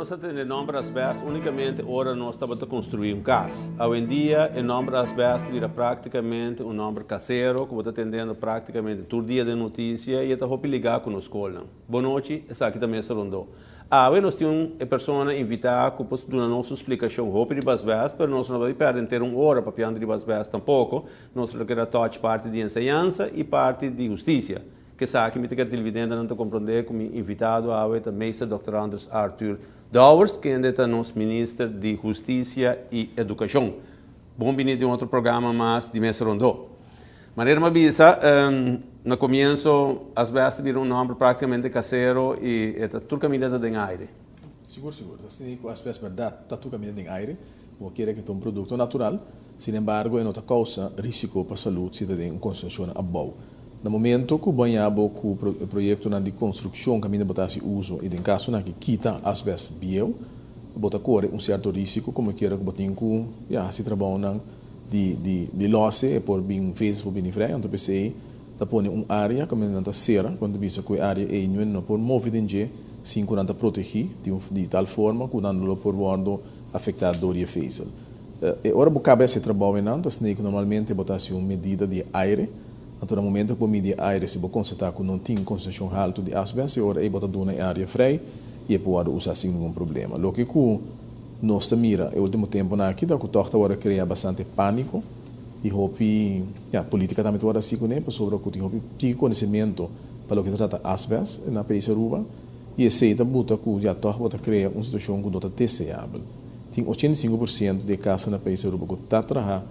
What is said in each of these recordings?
nos a tende nòmber asbèst únikamente ora nos tabata konstruí un kas. Awendia e nòmber asbèst bira práktikamente un nòmber kasero ku bo ta tendendo práktikamente tur dia den notisia i e ta hopi ligá ku nos skolnan. Bon nochi, esaki ta Mesa Rondó. Awe nos tin un e persona invitá ku por duna nos un splikashon hopi riba asbèst, pero nos no ta di pèrdè henter un ora papiando riba asbèst tampoko. Nos lo keda tòch parti di enseñansa i parti di hustisia. Kesaki mi ta kere televidentenan ta komprondé ku mi invitado awe ta Meester Dòkter Andres Arthur Dowers, kende ta nos Minister di Hustisia i Edukashon. Bon bini den otro programa mas di Mesa Rondó. Manera mi a bisa na komienso, asbèst ta bira un nòmber praktikamente kasero i e ta tur kaminda ta den aire. Sigur, sigur. Ta asina ku asbèst bèrdat ta tur kaminda den aire. Bo kere ku ta un produkto natural, sinembargo e no ta kousa risiko pa salud si ta den un konsentrashon abou. Na momento ku baña bo ku proyektonan di konstrukshon kaminda bo ta hasi uso i den kasonan aki kita asbèst bieu, bo ta kore un sierto risiko komo kiera ku bo tin ku ya hasi trabounan di di di lòse e por bin vezes por bini vrij. Anto p'esei ta pone un área kaminda nan ta sera ku nan ta bisa ku e área ei niun no por move den dje sin ku nan ta protegí di un di tal forma ku nan lo por wòrdu afektá dor di e vezel. E ora bo kaba hasi e trabou einan ta snei ku normalmente bo ta hasi un medida di e aire. Anto na momento ku bo midi e aire si bo konstatá ku no tin konsentrashon haltu di asbest e ora ei bo ta duna e área vrij i e por wòrdu usá sin ningun problema. Loke ku nos ta mira e último tempunan aki ta ku tòg ta wòrdu krea bastante pániko i hopi, ya, polítika tambe ta wòrdu hasi kuné pasobra ku tin hopi tiki konosementu pa loke ta trata asbest na pais Aruba i esei ta buta ku, ya, tòg bo ta krea un situashon ku no ta deseabel. Tin 85% di e kasnan na pais Aruba ku ta traha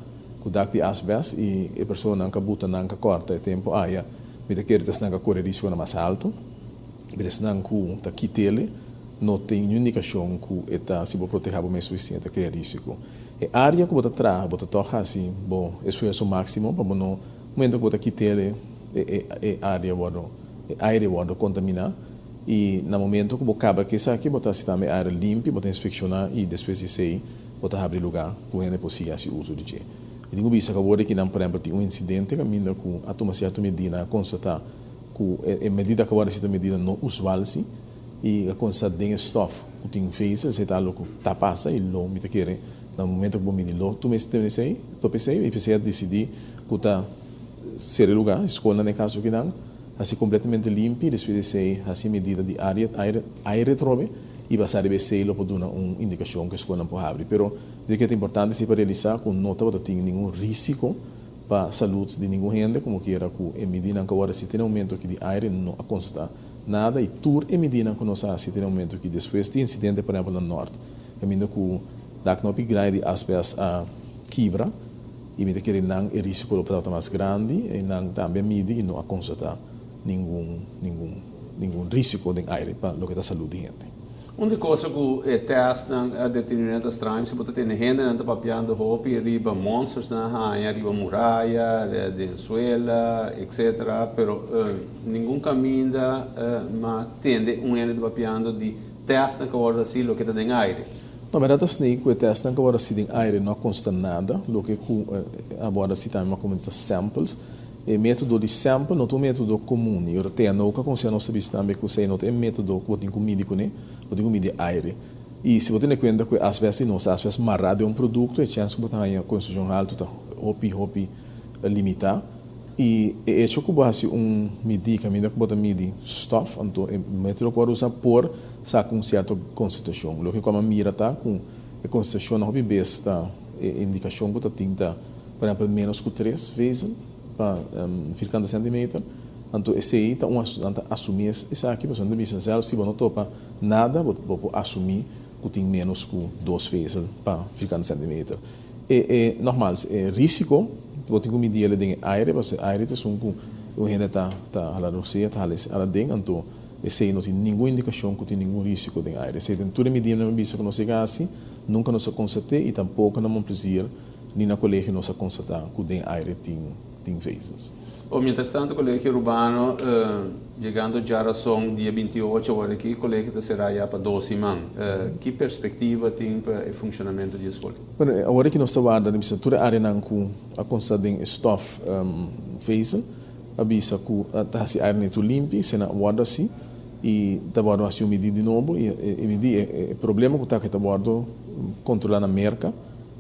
ku dak di asbest i e personanan ka buta nan ka kòrta e tempu aya mi ta kere ta esnan ka kore risikonan mas haltu. Pero esnan ku ta kit'el no tin niun indikashon ku e ta si bo protehá bo mes sufisiente ta krea risiko. E área ku bo ta traha bo ta tòg hasi bo esfuerso máksimo pa bo no momento ku bo ta kit'el e e área wòrdu e aire wòrdu kontaminá i na momento ku bo kaba ku esaki bo ta hasi tambe e área limpi bo ta inspekshoná i despues di esei bo ta habri lugá ku hende por sigui hasi uso di dje. Mi tin ku bisa ku awor di kinan por ehèmpel tin un insidente kaminda ku a tuma sierto medida a konstatá ku e medida ku a wòrdu hasi ta un medida no usual si i a konstatá den e stòf ku tin vezel esei ta algu ku ta pasa i lo mi ta kere na momento ku bo midi lo tuma esei topa esei i p'esei a disidí ku ta sera e lugá e skolnan den e kaso kinan hasi kompletamente limpi despues di esei hasi medida di aire aire atrobe i basá riba esei lo por duna un indikashon ku e skolnan por habri pero di ke ta importante si pa realisá ku no tabata tin ningun risiko pa salud di ningun hende komo kiera ku e midinan ku a wòrdu hasi te na momento aki di aire no a konstatá nada i tur e midinan ku nos a hasi te na momento aki despues di insidente por ehèmpel na nòrt kaminda ku dak no hopi grai di asbest a kibra i mi ta kere nan e risiko lo por tabata mas grandi i nan tambe a midi i no a konstatá ningun ningun ningun risiko den aire pa loke ta salud di hende. Un di cosa cu e testnan a determina ta straño si bo ta tene hendenan ta papiando hopi riba monstersnan a haña riba muraya, den suela, etc. Pero ningun caminda ma tende un hende ta papiando di testnan cu a wordo haci loke ta den aire. No, berdad ta snei cu e testnan cu a wordo haci den aire no a consta nada, loke cu a wordo haci tambe ma como ta samples. E método di sample no ta un método komun i ora TNO ka konseha nos ta bisa tambe ku esei no ta e método ku bo tin ku midi kuné, bo tin ku midi e aire. I si bo tene kuenta ku e asbest di nos, asbest mará den un produkto, e chèns ku bo ta haña konsentrashon haltu ta hopi hopi limitá. I e echo ku bo hasi un midí kaminda ku bo ta midi stòf, anto e método ku bo a usa por saka un sierto konsentrashon. Loke ku a mira ta ku e konsentrashonnan hopi bes ta e indikashon ku ta tin ta. Por ehempel menos ku tres vezel pa vierkante centimeter, anto esei ta un nan ta asumí esaki pasobra nan ta bisa zelf si bo no topa nada bo bo por asumí ku tin menos ku dos vezel pa vierkante centimeter. E e nogmals e risiko bo tin ku midi el den e aire pasobra e aire ta esun ku un hende ta ta hala rosea ta hala hala den anto esei no tin ningun indikashon ku tin ningun risiko den aire. Esei den tur e midinan mi bisa ku nos yega hasi nunka nos a konstat'é i tampoko na Mon Plaisir Ni na colegio nos a constata cu den aire tin tin vezels. O mientras tanto Colegio Arubano yegando djarason dia 28 awor aki colegio ta cera ya pa 2 siman. Ki perspectiva tin pa e funcionamento di e scol? Bueno, awor aki nos ta warda di bisa tur e areanan cu a constata den e stof vezel a bisa cu ta haci aire neto limpi, esena a wordo haci. I ta wòrdu hasi un midí di nobo i e midí e problema ku ta ku e ta wòrdu kontrolá na Merka,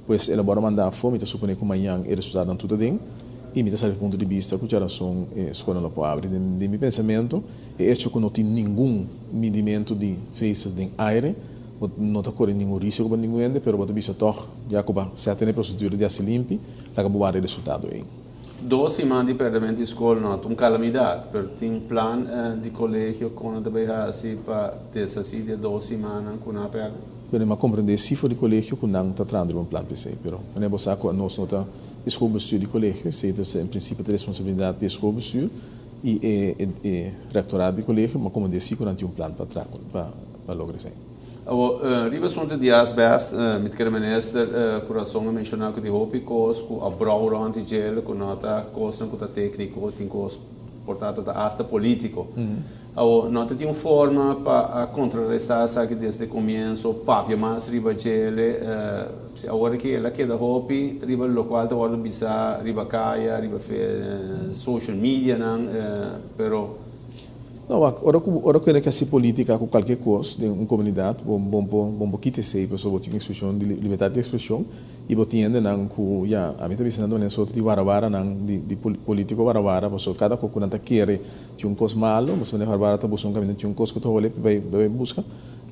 pues el a wòrdu mandá afó, mi ta suponé ku mañan e resultadonan tur ta den i mi ta sali punto di bista ku djarason e skolnan lo por abri. Den mi pensamentu e echo ku no tin ningun midimentu di vezels den aire bo no ta kore ningun risiko pa ningun hende pero bo ta bisa tòg ya ku bo a sèt den e prosedura di hasi limpi laga bo wòrdu e resultado ei. Dos siman di perdement di skol no ta un kalamidat, pero tin plan di kolegio kon nan ta bay hasi pa deshasí di e dos simannan ku nan a pèrdè? Bueno, mi a komprendé si for di kolegio ku nan ta trahando riba un plan p'esei, pero manera bo sa ku anos no ta e schoolbestuur di kolegio, esei ta en prinsipio ta responsabilidat di e schoolbestuur i e rektoraat di kolegio, mi a komprendé si ku nan tin un plan pa traha pa logra esei. Awor, riba asuntu di asbest, mi ta kere minister ku rason a menshoná ku tin hopi kos ku a brou rònt di djel ku no ta kosnan ku ta tékniko, tin kos por ta ta asta polítiko. Awor, no ta tin un forma pa a kontrarestá esaki desde komienso, papia mas riba djel, si awor aki el a keda hopi riba lokual ta wòrdu bisá riba kaya, riba social medianan, pero. No, wak, ora ku ora ku hende ke hasi politika ku kualke kos den un komunidat, bo bo bo bo bo kita esei pasobra bo tin un ekspreshon di libertat di ekspreshon i bo tin hendenan ku ya, ami ta bisa nan ta manera soort di warawaranan di di politiko warawara pasobra kada kos ku nan ta kere tin un kos malo, bo sa manera warawara ta buska un kaminda tin un kos ku ta hole bai bai buska,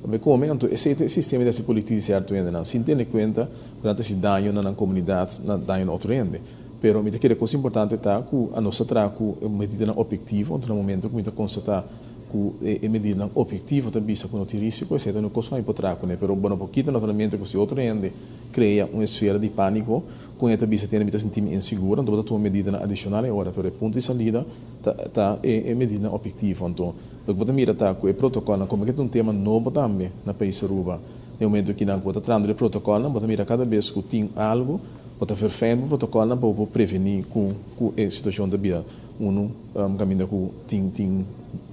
bai kome, anto esei ta e sistema di hasi politik di sierto hendenan sin tene kuenta ku nan ta hasi daño na nan komunidat, na daño na otro hende. Pero mi ta kere kos importante ta ku anos ta traha ku e medidanan objektivo, anto na momento ku mi ta konstatá ku e medidanan objektivo ta bisa ku no tin risiko, esei ta un kos ku ami por traha kuné. Pero bo no por kita naturalmente ku si otro hende krea un esfera di pániko ku e ta bisa tene mi ta sinti mi insigur, anto bo ta tuma medidanan adishonal e ora. Pero e punto di salida ta ta e medidanan objektivo. Anto loke bo ta mira ta ku e protokòlnan, komo ke ta un tema nobo tambe na pais Aruba, na e momento kinan ku bo ta trahando di e protokòlnan bo ta mira kada bes ku tin algu, Bo ta verfijn bo protocolnan pa bo por preveni cu cu e situacion ta bira unu caminda cu tin tin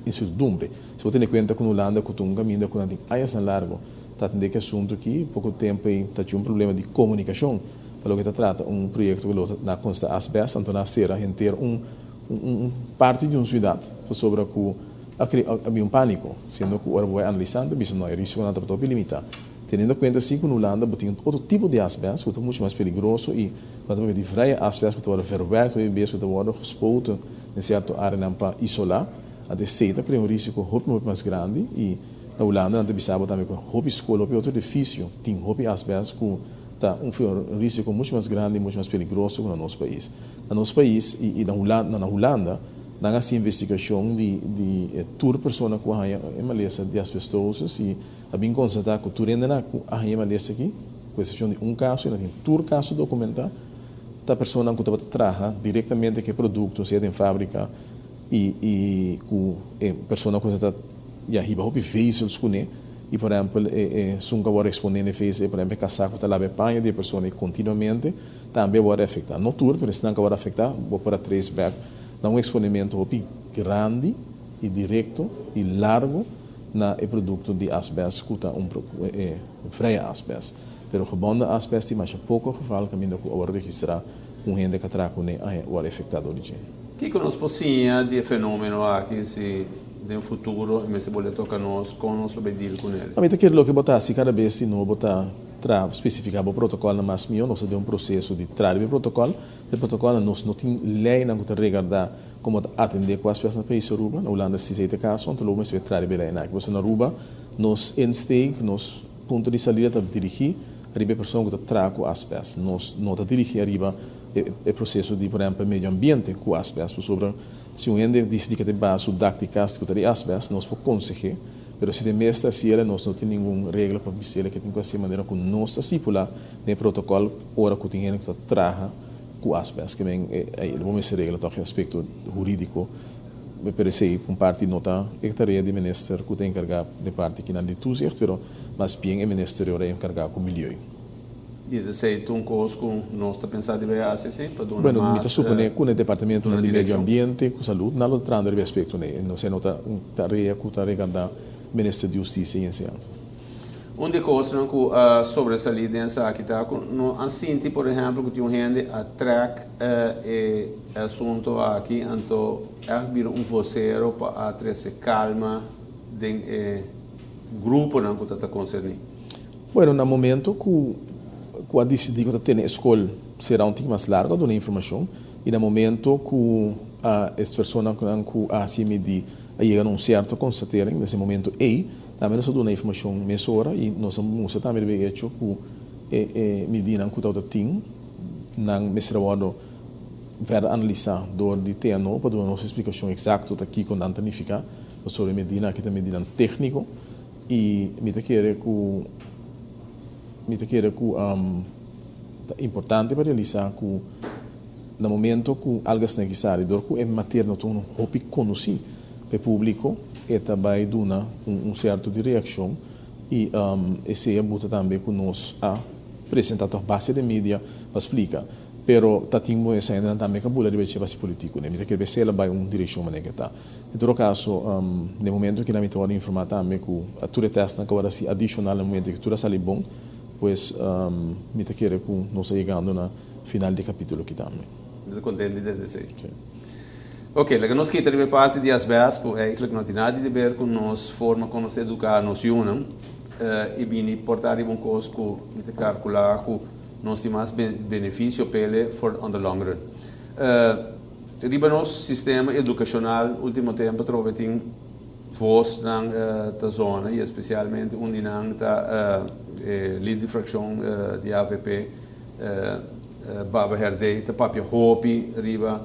incertidumbre. Si bo tene cuenta cu na Hulanda cu ta un caminda cu nan tin añasnan largo ta atende cu e asunto aki, poco tempo ey ta tin un problema di comunicacion pa loke ta trata un proyecto cu lo ta na consta asbest, anto nan a cera henter un un parti di un ciudad pasobra cu a crea a bin un panico, siendo cu ora bo bay analisando ta bisa no e risiconan tabata hopi limita. Teniendo kuenta si ku na Hulanda bo tin otro tipo di asbest ku ta muchu mas peligroso i ku nan ta papia di vrije asbest ku ta wòrdu verwerkt hopi bes ku ta wòrdu gespoten den sierto areanan pa isolá, anto esei ta krea un risiko hopi hopi mas grandi i na Hulanda nan ta bisa bo tambe ku hopi skol, hopi otro edifisio tin hopi asbest ku ta un risiko muchu mas grandi i muchu mas peligroso ku na nos pais. Na nos pais i na Hulanda na Hulanda nan a hasi investigashon di di tur persona ku a haña e malesa di asbestosis i A bin konstatá ku tur hendenan ku a haña malesa aki, ku eksepshon di un kaso, i nan tin tur kaso dokumentá, ta personanan ku tabata traha direktamente ku e produkto, sea den fábrika, i i ku e persona ku ta ya hiba hopi vezels kuné, i por ehèmpel e esun ku a wòrdu eksponé na e vezel, por ehèmpel e kasá ku ta laba e paña di e persona i kontinuamente tambe a wòrdu afektá. No tur, pero esnan ku a wòrdu afektá, bo por a trace back na un eksponementu hopi grandi i direkto i largu. na e produkto di asbest ku ta un e vrije asbest. Pero gebonden asbest tin masha poko geval kaminda ku a wòrdu registrá ku un hende ka traha kuné a wòrdu efektá dor di dje. Kiko nos por siña di e fenomeno aki si den futuro e mester bolbe toka nos, kon nos lo bay deal kuné? Ami ta kere loke bo ta hasi kada bes si no bo ta traha spesifiká bo protokòlnan mas mihó. Nos ta den un proseso di traha riba e protokòl. E protokòlnan nos no tin leinan ku ta regardá Como ta atende cu asbest na pais Aruba, na Hulanda si esey ta e caso, anto lo mester trae riba e ley aki. Pasobra na Aruba nos insteek, nos punto di salida ta dirigi riba e persona cu ta traha cu asbest. Nos no ta dirigi ariba e proceso di por ehempel medio ambiente cu asbest. Pasobra si un hende dicidi cu ta baha su dak di cas cu ta di asbest, nos por consehe, pero si den mes ta haciele nos no tin ningun regla pa bisele ke tin cu haci manera cu nos ta stipula den e protocol ora cu tin hende cu ta traha Ku asbest ke men e lo mester regla tòg e aspekto hurídiko, pero esei un parti no ta e tarea di minister ku ta enkargá den parti kinan di toezicht, pero mas bien e minister e ora enkargá ku milieu. I esei ta un kos ku nos ta pensa di bai hasi si pa duna mas. Bueno, mi ta suponé ku na e departamentonan di medio ambiente ku salud nan lo ta trahando riba e aspekto nei. No esei no ta un tarea ku ta regardá minister di hustisia i enseñansa. Un di e kosnan ku a sobresalí den esaki ta ku no a sinti por ehèmpel ku tin un hende a trèk e asuntu aki anto ègt bira un vosero pa a trese kalma Den e gruponan ku ta ta konserní. Bueno, na momento ku a disidí ku ta tene e skol será un tiki mas largu a duna informashon i na momento ku a es personanan ku a hasi e midí a yega na un sierto konstatering, na ese momento ei tambe nos a duna informashon mesora i nos a mustra tambe riba e echo ku e e midínan ku tabata tin nan mester a wòrdu verder analisá dor di TNO pa duna nos e splikashon eksakto ta kiko nan ta nifiká. Pasobra e medida aki ta medidanan tékniko i mi ta kere ku mi ta kere ku ta importante pa realisá ku na momento ku algu asina ki sali dor ku e materia no ta unu hopi konosí pa e públiko e ta bai duna un sierto di reakshon i esei a buta tambe ku nos a presentá tòg base den media pa splika. Pero ta tin bo esei hendenan tambe ka bula riba e dje base politiko. Mi ta kere pa esei la bai un direkshon manera ke ta. En todo caso, den momento ki nan mi ta wòrdu informá tambe ku tur e tèstnan ku a wòrdu hasi adishonal na momento ku tur a sali bon, pues mi ta kere ku nos a yegando na final di e kapítulo aki tambe. Mi ta kontent di tende esei. Sí. Ok, laga nos kita riba e parti di asbest ku eigentlik no tin nada di deber ku nos forma kon nos ta eduká nos yunan i bini portá riba un kos ku mi ta kalkulá ku nos tin mas benefisio p'e for on the long run. Riba nos sistema edukashonal ultimo tempu atrobe tin vosnan ta zona i espesialmente un di nan ta e lid di frakshon di avp Baba Herdé ta papia hopi riba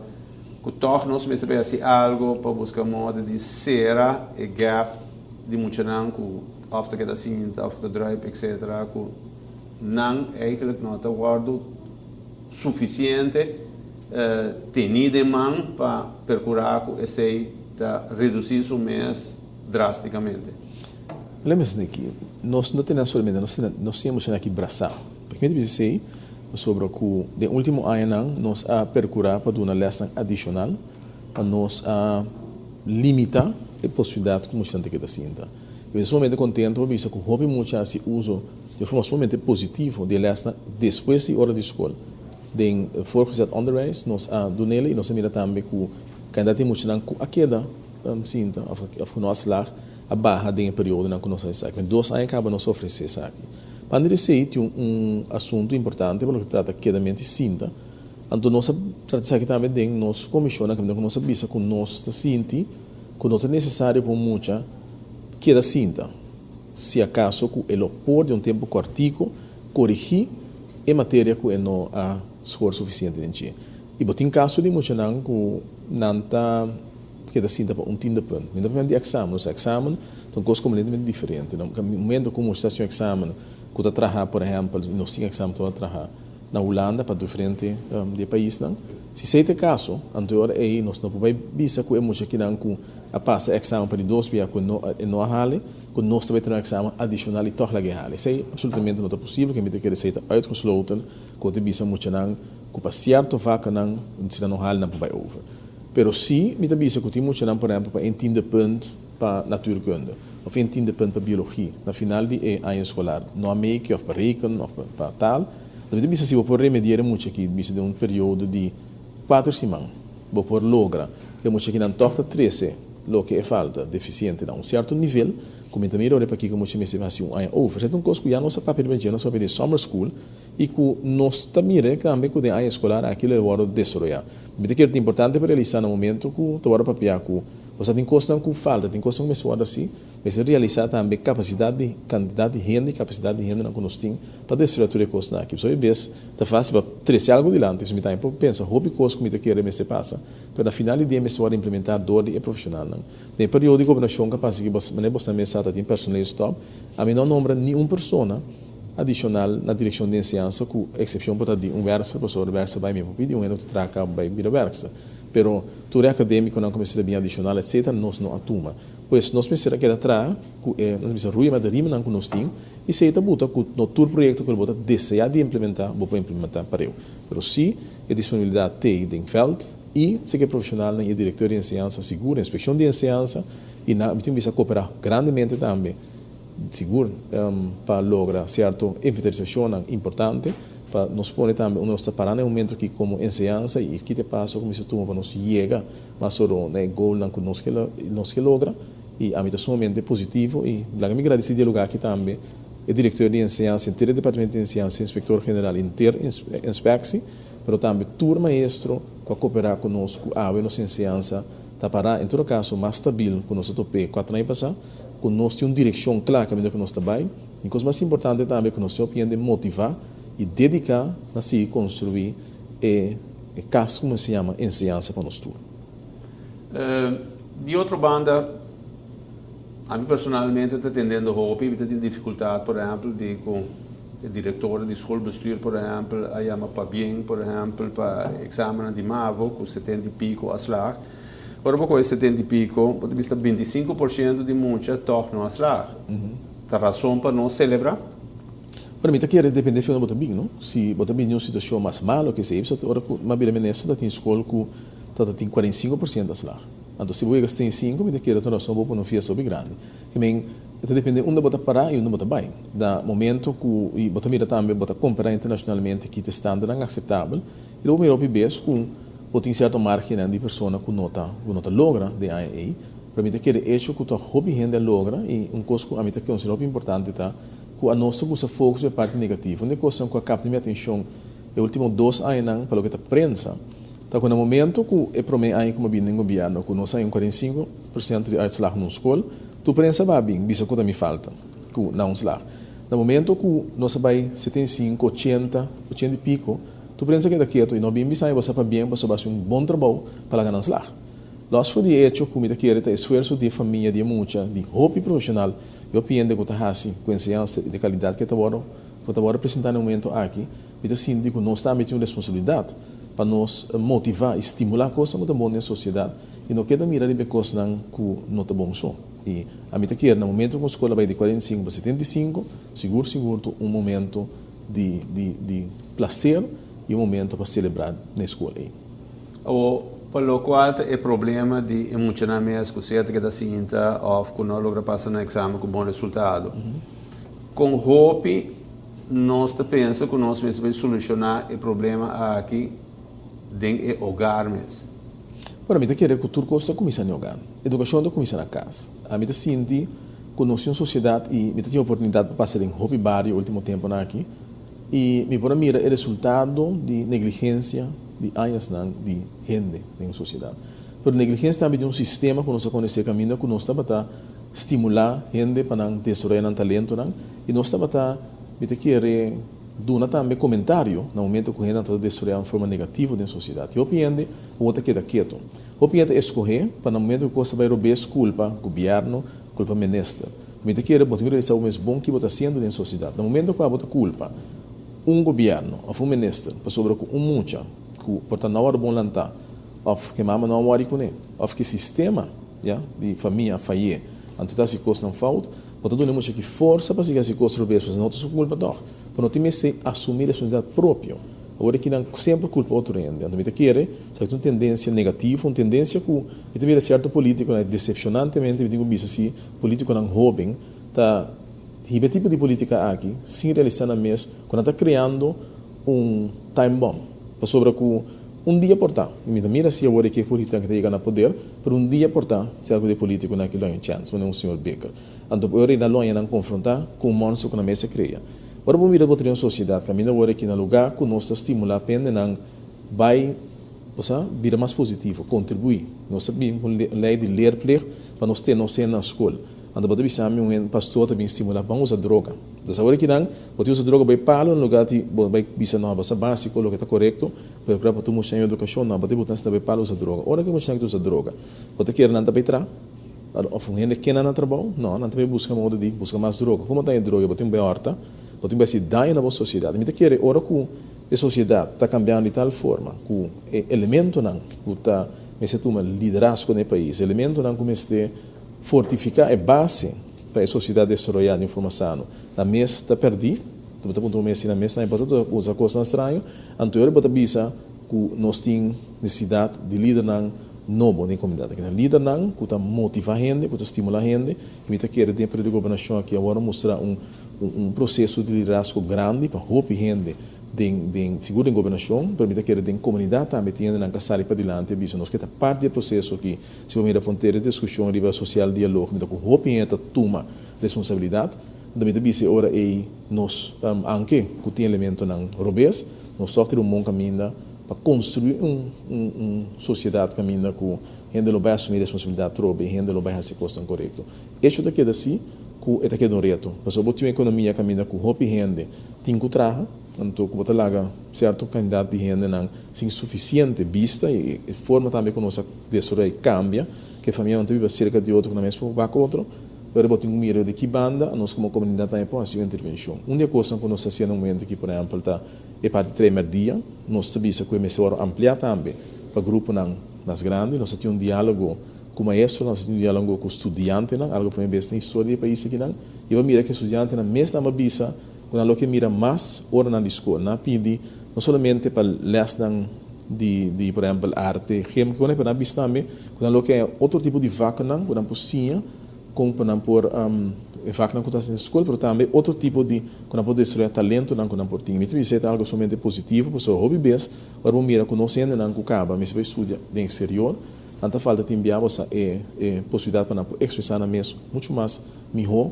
ku tòg nos mester bai hasi algu pa buska moda di sera e gap di muchanan ku òf ta keda sinta òf ku ta druip etcetera ku nan eigentlik no ta wòrdu sufisiente teni den man pa percura cu esey ta reduci su mes drasticamente. Lembra esaki, nos no tene solamente, nos tene, nos tin e muchanan aki brasa. Pakico mi ta bisa esey? Pasobra cu den ultimo añanan nos a percura pa duna lesnan adicional pa nos a limita e posibilidad cu muchanan ta keda sinta. Mi ta sumamente contento pa bisa cu hopi mucha a haci uso di un forma sumamente positivo di e lesnan despues di ora di scol. Den voortgezet onderwijs nos a dunele y nos a mira tambe cu cantidad di muchanan cu a keda sinta of cu no a slag a baha den e periodonan cu nos a esaki. Den dos aña caba nos a ofrece esaki. Banda di esey tin un asunto importante pa loke ta trata kedamento y sinta. Anto nos a trata esaki tambe den nos comisionnan caminda cu nos a bisa cu nos ta sinti cu no ta necesario pa un mucha keda sinta si acaso cu e lo por den un tempo cortico corigi e materia ku e no a skor sufisiente den dje. I bo tin kaso di muchanan ku nan ta keda sinta pa un tiende punt. Mi no ta papia di eksamen, nos eksamen ta un kos kompletamente diferente. Na momento ku mucha ta hasi un eksamen ku ta traha, por ehèmpel, nos tin eksamen ku ta traha na Hulanda pa diferente di e paisnan. Si esei ta e kaso, anto e ora ei nos no por bai bisa ku e mucha kinan ku a pasa e eksamen pa di dos bia ku e no a hali, ku nos ta bai tene un eksamen adishonal i tòg laga e hali. Esei absolutamente no ta posibel, ke mi ta kere esei ta uitgesloten ku ta bisa muchanan ku pa sierto vakanan si nan no hali nan por bai over. Pero si mi ta bisa ku tin muchanan por ehempel pa een tiende punt pa natuurkunde of een tiende punt pa biologie na final di e aña eskolar no a meke of pa reken of pa taal, dan mi ta bisa si bo por remedier e mucha aki bisa den un periodo di kuater siman bo por logra ku e mucha akinan tòg ta trese loke e falta, defisiente na un sierto nivel, ku mi ta mira ora pakiko mucha mester hasi un aña over. Esei ta un kos ku ya nos a papia riba dje, nos a papia di summer school i ku nos ta mira tambe ku den aña eskolar aki lo e wòrdu desaroyá. Mi ta kere ta importante pa realisá na momento ku ta wòrdu papia ku osea tin kosnan ku falta, tin kosnan ku mester wòrdu hasi, Mester realisá tambe kapasidat di kantidat di hende i kapasidat di hendenan ku nos tin pa desaroyá tur e kosnan aki. Pasobra e bes ta fásil pa trese algu dilanti, pasobra mi tambe por pensa hopi kos ku mi ta kere mester pasa, pero na final di dia mester wòrdu implementá dor di e profeshonalnan. Den e periodo di gobernashon ku a pasa aki bos manera bosnan mes sa ta tin personeelstop, ami no a nombra ni un persona adishonal na direkshon di enseñansa ku eksepshon por ta di un wèrkster pasobra wèrkster bai mi por pidi un hende ku ta traha kaba bai bira wèrkster. Pero tur e akadémikonan ku mester a bin adishonal etsetera nos no a tuma. Pues nos mester a keda traha ku e, nos bisa ruia met e rimanan ku nos tin i esei ta buta ku no tur proyekto ku bo ta deseá di implementá bo por implementá pareu. Pero si e disponibilidat t'ei den vèlt i si ku e profeshonalnan i e direktor di enseñansa sigur, inspekshon di enseñansa i nan mi tin bisa koperá grandemente tambe sigur pa logra sierto inventarisashonnan importante pa nos pone tambe unda nos ta pará na e momento aki komo enseñansa i ki ta e paso ku mester tuma pa nos yega mas oro na e goalnan ku nos ke nos ke logra. I ami ta sumamente positivo i laga mi gradisí di e lugá aki tambe e direktor di enseñansa, henter e departamento di enseñansa, inspektor general, henter inspeksie, pero tambe tur maestro ku a koperá ku nos ku awe nos enseñansa ta pará en todo kaso mas stabil ku nos a top'é kuater aña pasá, ku nos tin un direkshon kla kaminda ku nos ta bai. I kos mas importante tambe ku nos tin hopi hende motivá i dediká na sigui konstruí e kas ku nos yama enseñansa pa nos tur. Di otro banda, ami personalmente ta tendendo hopi, mi ta tin dificultad, por ehempel, di cu e director di schoolbestuur, por ehempel, a yama pabien, por ehempel, pa examennan di mavo cu 70 y pico a slaag. Ora bo coge 70 y pico, bo ta bisa 25% di mucha toch no a slaag. Ta razon pa no celebra? Bueno, mi ta kere depende di unda bo ta bin, no? Si bo ta bin di un situacion mas malo ke esei, ora cu mi a bira minister ta tin school cu ta tin 45% a slaag. Anto si bo yega 75, mi ta kere ta un rason bo pone un fiesta hopi grandi. Ke men, e ta depende unda bo ta para i unda bo ta bai. Na momento ku i bo ta mira tambe bo ta kompara internashonalmente ki ta e standardnan akseptabel, i lo bo mira hopi bes ku bo tin sierto margennan di persona ku no ta logra den aña ei. Pero mi ta kere echo ku ta hopi hende a logra i un kos ku ami ta konsidera hopi importante ta ku anos ta gusta focus riba e parti negativo. Un di e kosnan ku a kapta mi atenshon e ultimo 2 añanan pa loke ta prensa ta ku na momento ku e promé aña ku mi a bini den gobièrnu ku nos a haña un 45% di uitslag na un skol, tur prensa a bin bisa ku ta mi falta ku na un slag. Na momento ku nos a bai 75, 80, 80 i piko, tur prensa keda ketu i no bin bisa mi bo sa pabien pasobra bo a hasi un bon trabou pa laga nan slag. Los for di e echo ku mi ta kere ta esfuerso di e famia, di e mucha, di hopi profeshonal i hopi hende ku ta hasi ku enseñansa di kalidat ku ta wòrdu presentá na e momento aki, mi ta sinti ku nos tambe tin un responsabilidat pa nos motivá i stimulá kosnan ku ta bon den sosiedat i no keda mira riba e kosnan ku no ta bon so. I ami ta kere na momento ku un skola bai di 45 pa 75, sigur sigur ta un momento di plaser i un momento pa selebrá na e skol ei. O pa lokual ta e problema di e muchanan mes ku sea ta keda sinta òf ku no logra pasa na eksamen ku bon resultado. Kon hopi nos ta pensa ku nos mester bai solushoná e problema aki den e hogar mes? Bueno, mi ta kere ku tur kos ta kuminsá na hogar. Edukashon ta kuminsá na kas. Ami ta sinti ku nos tin un sosiedat i mi ta tin oportunidat pa pasa den hopi bario último temponan aki i mi por a mira e resultado di negligensia di añanan di hende den sosiedat. Pero negligensia tambe di un sistema ku nos a konosé kaminda ku nos tabata stimulá hende pa nan desaroyá nan talentonan i nos tabata, mi ta kere, duna tambe komentario na momento ku hende ta desaroyá un forma negativo den sosiedat. I hopi hende bo ta keda ketu. Hopi hende ta eskohé pa na momento ku kos ta bai robes kulpa gobièrnu, kulpa minister. Mi ta kere bo tin ku realisá bo mes bon ki bo ta hasiendo den sosiedat. Na momento ku abo ta kulpa un gobièrnu òf un minister pasobra ku un mucha ku por ta no a wòrdu bon lantá òf ku e mama no a wòri kuné òf ku e sistema, ya, di famia a fayé, anto ta hasi kosnan fout, bo ta duna e mucha ki forsa pa sigui hasi kos robes, pasobra no ta su kulpa tòg. Pero no tin mester asumí responsabilidat propio. Awor aki nan semper kulpa otro hende. Anto mi ta kere esaki ta un tendensia negativo, un tendensia ku mi ta mira sierto polítikonan, desepshonantemente mi tin ku bisa si polítikonan hóben ta hiba e tipo di polítika aki sin realisá nan mes ku nan ta kreando un time bomb. Pasobra ku un dia por ta, i mi ta mira si awor aki e polítikonan ki ta yega na poder, pero un dia por ta sierto di e polítikonan aki lo hay un chèns, manera un señor Bikker. Anto ora nan lo haña nan konfrontá ku un monstro ku nan mes a krea. Ora bo mira bo ta den un sosiedat kaminda awor aki na lugá ku nos ta stimulá pendenan bai, bo sa, bira mas positivo, kontribuí. Nos ta bin ku un lei di leerplicht pa nos tene nos hende na skol. Anto bo ta bisa mi un hende pastor ta bin stimulá ban usa droga. Entonces awor aki nan bo tin usa droga bai palo na lugá di bo bai bisa no bo sa básiko loke ta korekto, pero kla pa tur muchanan edukashon no bo ta buta nan bai palo usa droga. Ora ku e muchanan ta usa droga bo ta kere nan ta bai traha? Òf un hende kende na trabou? No, nan ta bai buska modo di buska mas droga. Komo ta haña droga? Bo tin bai òrta, bo tin bai hasi daño na bo sosiedat. Mi ta kere ora ku e sosiedat ta kambiando di tal forma ku e elementonan ku ta mester tuma liderazgo na e pais, elementonan ku mester fortifiká e base pa e sosiedat desaroyá di un forma sano, nan mes ta pèrdí. Bo ta puntra bo mes si nan mes ta importa ta usa kosnan straño. Anto ora bo ta bisa ku nos tin nesesidat di lidernan nobo den komunidat. Aki ta lidernan ku ta motivá hende, ku ta stimulá hende. I mi ta kere den e periodo di gobernashon aki awor a mustra un. Un proseso di liderazgo grandi pa hopi hende den den sigur den gobernashon, pero mi ta kere den komunidat tambe tin hendenan ku a sali padilanti a bisa nos ke ta parti di e proseso aki. Si bo mira frontera e diskushon riba sosial dialog mi ta ku hopi hende ta tuma responsabilidat. Anto mi ta bisa e ora ei nos anke ku tin elementonan robes, nos tòg tin un bon kaminda pa konstruí un un sosiedat kaminda ku hende lo bai asumí responsabilidat trobe i hende lo bai hasi kosnan korekto. Echo ta keda si ku e ta keda un reto, pasobra bo tin un ekonomia kaminda ku hopi hende tin ku traha, anto ku bo ta laga sierto kantidat di hendenan sin sufisiente bista i e forma tambe ku nos a desaroya i kambia, ku e famianan ta biba serka di otro ku nan mes por wak otro, pero bo tin ku mira di ki banda nos komo komunidat tambe por hasi un intervenshon. Un di e kosnan ku nos ta hasiendo na momento aki por ehèmpel ta e parti tremer dia, nos ta bisa ku e mester wòrdu ampliá tambe pa gruponan mas grandi, nos ta tin un diálogo Ku maestronan nos a tin un diálogo ku studiantenan, algu promé bes den historia di e pais akinan, i bo a mira ku e studiantenan mes nan a bisa ku nan lo ke mira mas oranan di skol. Nan a pidi no solamente pa lèsnan di di por ehèmpel arte, gem, kiko nan, pero nan a bisa tambe ku nan lo ke otro tipo di vaknan ku nan por siña kon pa nan por e vaknan ku ta hasi na skol, pero tambe otro tipo di ku nan por desaroyá talentonan ku nan por tin. Mi ta bisa e ta algu sumamente positivo pasobra hopi bes ora bo mira ku nos hendenan ku kaba mester bai studia den eksterior, Nan ta falta tin bia bo sa e e posibilidat pa nan por ekspresá nan mes muchu mas mihó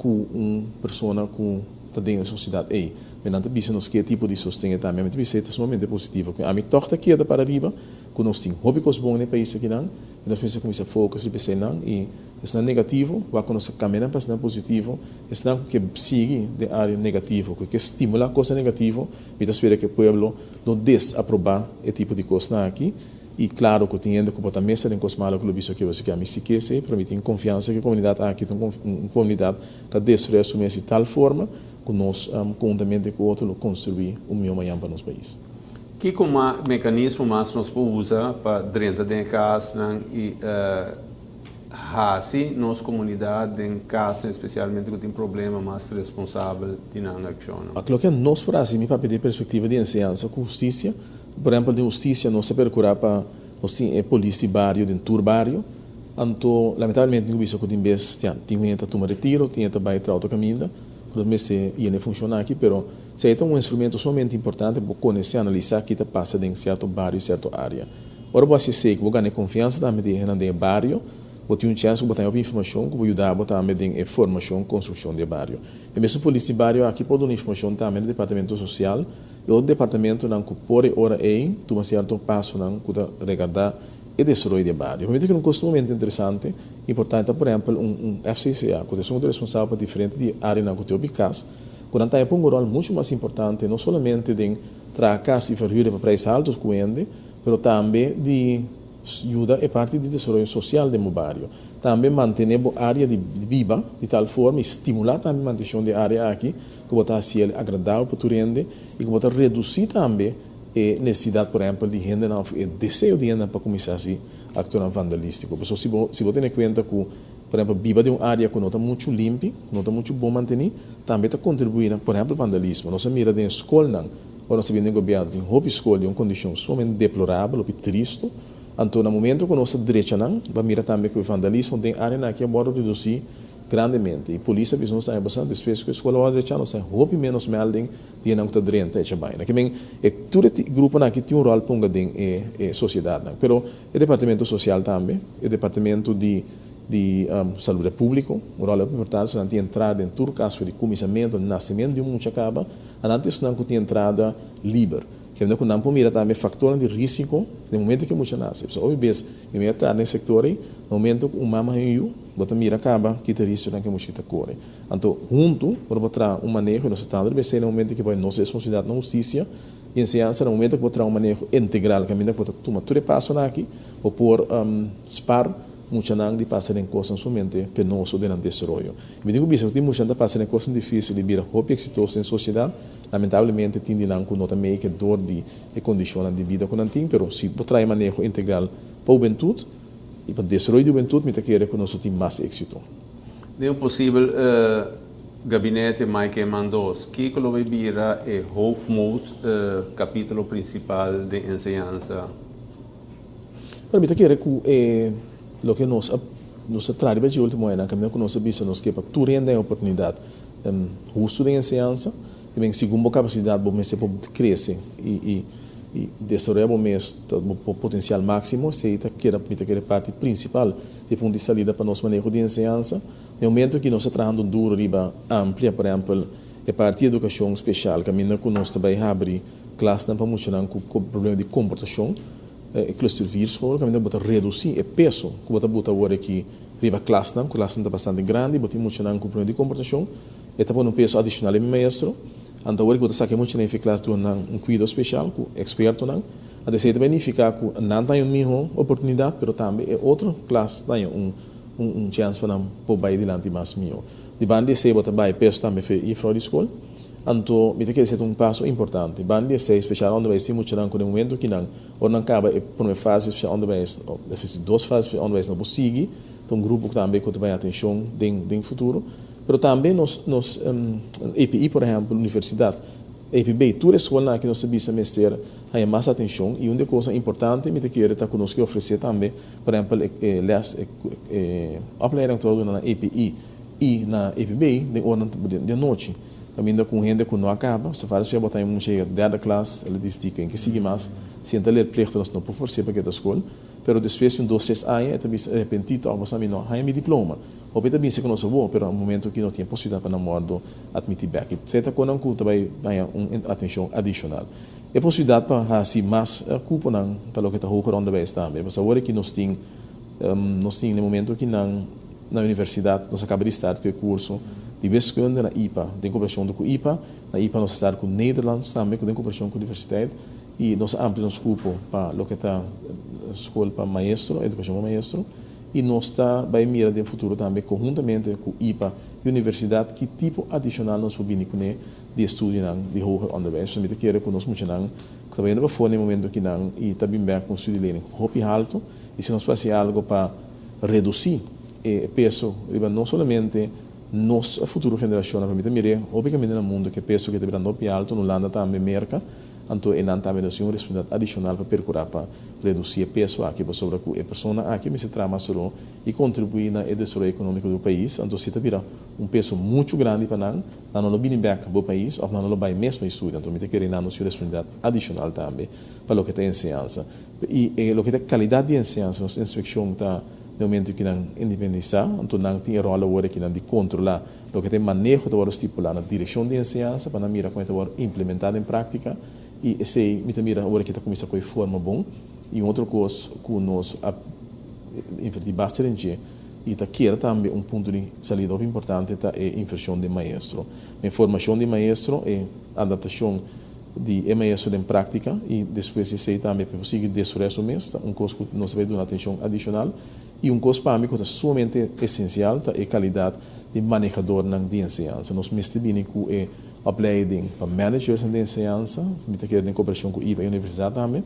ku un persona ku ta den e sosiedat ei. Me nan ta bisa nos ke tipo di sosten e ta. Mi ta bisa e ta sumamente positivo. Ku ami tòg ta keda para riba ku nos tin hopi kos bon na e pais akinan i nos mester kuminsá focus riba eseinan i esnan negativo wak ku nos ta kambia nan pa esnan positivo. Esnan ku ke sigui den área negativo, ku ke stimulá kosnan negativo, mi ta spera ku e pueblo lo desaprobá e tipo di kosnan aki. I klaro ku tin hende ku por ta mester den kos malo ku lo bisa oke bo si ke ami si ke esei, pero mi tin konfiansa ku e komunidat aki ta un komunidat ku a destruí su mes di tal forma ku nos konhuntamente ku otro lo konstruí un mihó mañan pa nos pais. Kiko mekanismo mas nos por usa pa drenta den e kasnan i hasi nos komunidat den kasnan espesialmente ku tin problema mas responsabel di nan akshonnan? Loke nos por hasi, mi papia di e perspektiva di enseñansa ku hustisia, Por ehempel den hustisia nos ta percura pa nos tin e polis di bario den tur bario, anto lamentablemente tin cu bisa cu tin bes ya tin hende ta tuma retiro, tin hende ta bay tra otro caminda cu nos mester yena e funcion aki, pero si ta un instrumento sumamente importante pa bo conoce, analisa ki ta pasa den cierto bario, cierto area. Ora bo haci esey cu bo gana e confiansa tambe di e hendenan den e bario, bo tin un chance cu bo ta haña hopi informacion cu bo yuda bo tambe den e formacion, construccion di e bario. E mesun polis di bario aki por duna informacion tambe na departamento social, E otro departamentonan ku por e ora ei tuma sierto pasonan ku ta regardá e desaroyo di e bario. Pa mi ta kere un kos sumamente interesante, importante ta por ehèmpel un un FCCA ku ta esun ku ta responsabel pa diferente di e áreanan ku tin hopi kas, ku nan ta pon un ròl muchu mas importante no solamente den traha kas i verhuur pa prijs haltu ku hende, pero tambe di yuda e parti di desaroyo sosial den bo bario. Tambe mantené bo área di biba di tal forma i stimulá tambe mantenshon di e área aki ku bo ta hasi el agradabel pa tur hende i ku bo ta redusí tambe e nesesidat, por ehèmpel, di hendenan òf e deseo di hendenan pa kuminsá hasi aktonan vandalístiko. Pasobra si bo si bo tene kuenta ku, por ehèmpel, biba den un área ku no ta muchu limpi, no ta muchu bon mantení, tambe ta kontribuí na, por ehèmpel, vandalismo. Nos a mira den e skolnan, ora nos ta bini den gobièrnu, tin hopi skol den un kondishon sumamente deplorabel, hopi tristu. Anto na momento ku nos ta drecha nan, bo a mira tambe ku e vandalismo den áreanan aki a wòrdu redusí Grandemente. Y polis a bisa nos aña pasá, despues cu e scola worde drecha, nos hay hopi menos melding di enan cu ta drenta echa baina. Ke men, e tur e gruponan aki tin un rol ponga den e e sociedadnan. Pero e departamento social tambe, e departamento di di salubridad publico, un rol hopi importante, so nan tin entrada den tur caso di cuminsamento, nacemento di un mucha caba, anan ta esnan cu tin entrada liber. Kende ku nan por mira tambe faktornan di risiko den momento ku e mucha nase. Pasobra hopi bes mi mira traha den e sektor ei, na momento ku un mama haña un yu, bo ta mira kaba ki ta riskonan ku e mucha ta kore. Anto huntu ora bo traha un maneho, i nos ta trahando riba esei na momento ku bo nos responsabilidat na hustisia i enseñansa, na momento ku bo traha un maneho integral kaminda ku bo ta tuma tur e pasonan aki, bo por spar muchanan di pasa den kosnan sumamente penoso den nan desaroyo. Mi tin ku bisa ku tin muchanan ta pasa den kosnan difisil i bira hopi eksitoso den sosiedat. Lamentablemente tin di nan ku no ta make dor di e kondishonnan di bida ku nan tin, pero si bo trae maneho integral pa hubentut i pa desaroyo di hubentut mi ta kere ku nos lo tin mas éksito. Den un posibel gabinete Mike Eman dos, kiko lo bay bira e hoofdmoot, kapitulo prinsipal den enseñansa? Pero mi ta kere ku e loke nos a nos a traha riba dje ultimo añanan kaminda ku nos a bisa nos ke pa tur hende haña oportunidat. Hustu den enseñansa, i ben segun bo kapasidat bo mester por krese i i desaroyá bo mes ta bo potensial máksimo. Esei ta keda, mi ta kere, parti prinsipal di punto di salida pa nos maneho di enseñansa. Na e momento aki nos ta trahando duro riba amplia, por ehèmpel, e parti di edukashon speshal kaminda ku nos ta bai habri klasnan pa muchanan ku problema di komportashon, e cluster vier school, kaminda bo ta redusí e peso ku bo ta buta awor aki riba klasnan, ku klasnan ta bastante grandi, bo tin muchanan ku problema di komportashon, e ta pone un peso adishonal riba e maestro. Anto awor ku bo ta saka e muchanan efi klas duna nan un kuido speshal ku ekspertonan, anto esei ta bai nifiká ku nan ta haña un mihó oportunidat, pero tambe e otro klas ta haña un un chèns pa nan por bai dilanti mas mihó. Di banda di esei bo ta bai peso tambe fe yefrou di skol. Anto mi ta kere esei ta un paso importante. Banda di esei, speshal onderwijs tin muchanan ku den momento ki nan Ora nan kaba e prome fase speciaal onderwijs, of e dos fase speciaal onderwijs nan por sigui, ta un grupo tambe ku ta bai atenshon den den futuro. Pero tambe nos nos EPI por ehèmpel, universidat, EPB, tur e skolnan aki nos ta bisa mester haña mas atenshon i un di e kosnan importante mi ta kere ta ku nos ke ofresé tambe por ehèmpel e les e opleiding ku ta wòrdu duna na EPI i na EPB den oranan di anochi. Kaminda ku un hende ku no a kaba, sa vários bia bo ta haña un mucha yega derde klas, el a disidí ku e ke sigui mas, si e ta leerplichtig nos no por fors'é pa keda skol, pero despues di un dos tres aña e ta bisa arepentí tòg bo sa mi no a haña mi diploma. Hopi ta bisa ku nos a bo, pero na momento ki no tin e posibilidat pa nan wòrdu atmití bèk. I esei ta konan ku ta bai haña un atenshon adishonal. E posibilidat pa hasi mas kuponan pa loke ta hoger onderwijs tambe, pasobra awor aki nos tin nos tin na e momento ki nan Na universidat nos a kaba di start ku e kurso di wiskunde na ipa den koperashon ku ipa. Na ipa nos a start ku Nederlands tambe ku den koperashon ku universiteit i nos a amplia nos kupo pa loke ta skol pa maestro, edukashon pa maestro i nos ta bai mira den futuro tambe konhuntamente ku ipa i universidat ki tipo adishonal nos por bini kuné di estudionan di hoger onderwijs. Pasobra mi ta kere ku nos muchanan ku ta bayendo pafó na e momento akinan i ta bin bèk ku un studielening hopi haltu i si nos por hasi algu pa Redusí e peso riba no solamente nos futuro generashonnan, pero mi ta mir'é hopi kaminda na mundu ku e peso ke ta birando hopi altu, na Hulanda tambe, Merka, anto e nan tambe nos tin un responsabilidat adishonal pa perkurá pa redusí e peso aki, pasobra ku e personanan aki mester traha mas duro i kontribuí na e desaroyo ekonómiko di bo pais, anto si ta bira un peso muchu grandi pa nan, nan no lo bini bèk bo pais òf nan no lo bai mes pa e studia, anto mi ta kere nan nos tin un responsabilidat adishonal tambe pa loke ta enseñansa. I e loke ta kalidat di enseñansa, nos inspekshon ta den momento ki nan independisá, anto nan tin e ròl awor aki nan di kontrolá loke ta e maneho ta wòrdu stipulá na direkshon di enseñansa pa nan mira kon e ta wòrdu implementá den práktika i esei mi ta mira awor aki ta kuminsá kohe forma bon. I un otro kos ku nos a invertí basta den dje i ta keda tambe un punto di salida hopi importante ta e invershon den maestro. E formashon di maestro, e adaptashon. Di e maestro den práktika i despues di esei tambe pa e por sigui desaroyá su mes ta un kos ku nos ta bai duna atenshon adishonal. I un kos pa mi ku ta sumamente esensial ta e kalidat di manehadornan di enseñansa. Nos mester bini ku e opleiding pa managersnan di enseñansa, mi ta kere den koperashon ku iba i universidat tambe.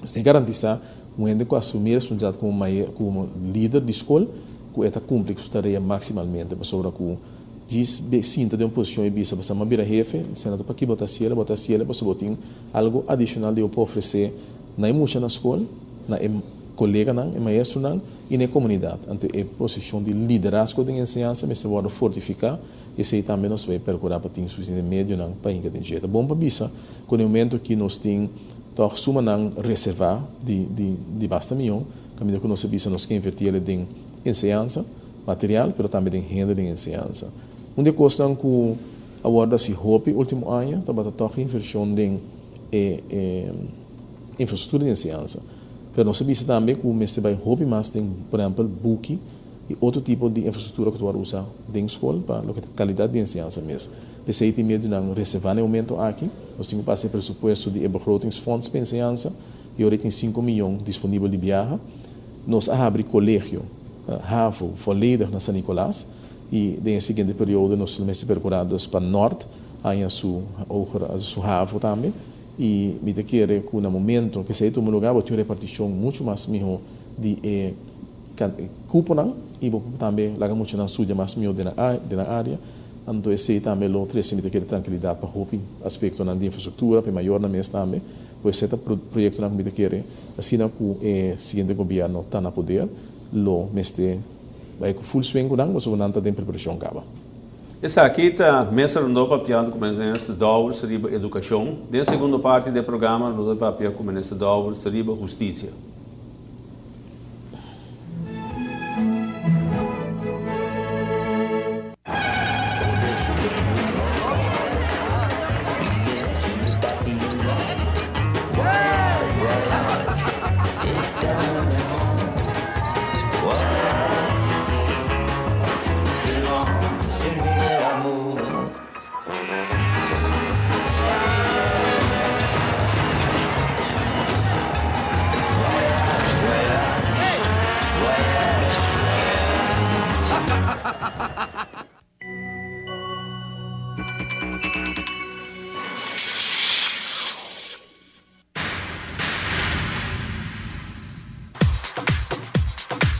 Nos tin garantisá un hende ku asumí responsabilidat komo komo lider di skol ku e ta kumpli ku su tarea maksimalmente pasobra ku Djis be sinta den un posishon i bisa, Pasobra mi a bira hefe, sena ta paki bo ta hasiel, bo ta hasiel pasobra bo tin algu adishonal di bo por ofresé na e mucha na skol, na e koleganan, e maestronan i na e komunidat. Anto e posishon di liderazgo den enseñansa mester wòrdu fortifiká, esei tambe nos bai perkurá pa tin sufisiente medionan pa hinka den dje. Ta bon pa bisa ku na e momento aki nos tin tòg sumanan reservá di di di basta miyon, kaminda ku nos a bisa nos ke invertí el den enseñansa. Material, pero tambe den hende den enseñansa. Un di e kosnan ku a wòrdu hasi hopi último aña tabata tòg e invershon den e e infrastruktura di enseñansa. Pero nos a bisa tambe ku mester bai hopi mas den, por ehèmpel, buki i otro tipo di infrastruktura ku ta wòrdu usa den skol pa loke ta kalidat di enseñansa mes. P'esei tin medionan reservá na e momento aki. Nos tin ku pasa e presupuesto di e begrotingsfonds pa enseñansa i ora ei tin sinku miyon disponibel di biaha. Nos a habri kolegio havo volledig na San Nicolas y den e siguiente periodo nos lo mester percura dus pa Noord haña su hoger su havo tambe y mi ta kere cu na momento cu esey tuma lugar bo tin un reparticion mucho mas miho di e cuponan y bo por tambe laga muchanan studia mas miho den nan area anto esey tambe lo trece mi ta kere trankilidad pa hopi aspectonan di infrastructura pa e mayornan mes tambe. Pues e ta proyectonan cu mi ta kere asina cu e siguiente gobierno ta na poder lo mester bay cu full swing cu nan pasobra nan ta den preparacion caba. Esaki ta Mesa Rondó papiando ku Minister Dowers riba edukashon. Den segundo parti di e programa nos ta papia ku Minister Dowers riba hustisia.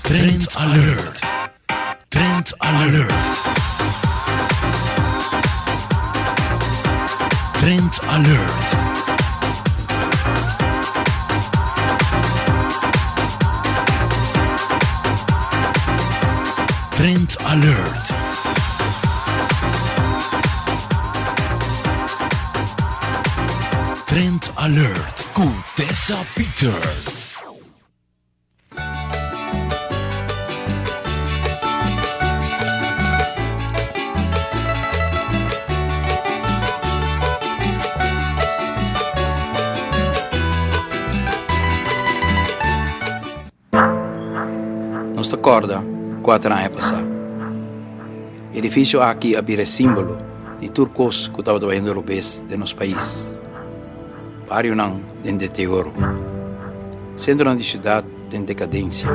Trend Alert! Trend Alert! Trend Alert! Trend Alert! Trend Alert ku Tessa Peters. Nos ta kòrda kuater aña pasá. E edifisio aki a bira e símbolo di tur kos ku tabata bayendo robes den nos pais. Barionan den deterioro, sentronan di siudat den dekadensia,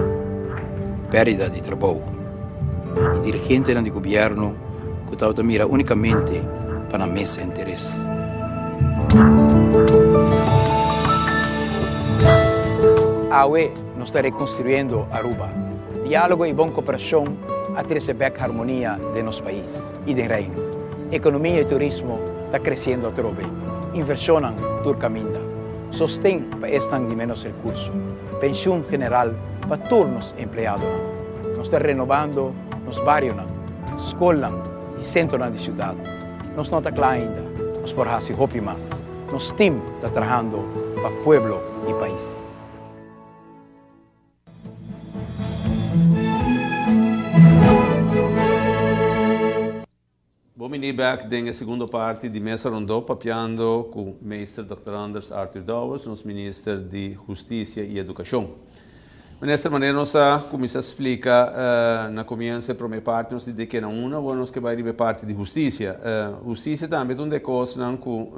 pèrdida di trabou i dirigentenan di gobièrnu ku tabata mira únikamente pa nan mes interes. Awe nos ta rekonstruyendo Aruba. Diálogo i bon koperashon a trese bèk harmonia den nos pais i den Reino. Ekonomia i turismo ta kresiendo atrobe. Invershonnan tur kaminda. Sosten pa esnan di ménos rekurso. Penshun general pa tur nos empleadonan. Nos ta renobando nos barionan, skolnan i sentronan di siudat. Nos no ta kla ainda, nos por hasi hopi mas. Nos tim ta trahando pa pueblo i pais. Bon bini bek den e segundo parti di Mesa Rondó papiando ku Meester Dòkter Anders Arthur Dowers, nos Minister di Hustisia i Edukashon. Minister, manera nos a kuminsá splika na komienso e promé parti nos di deke na unda, awor nos ke bai riba e parti di hustisia. Hustisia tambe ta un di e kosnan ku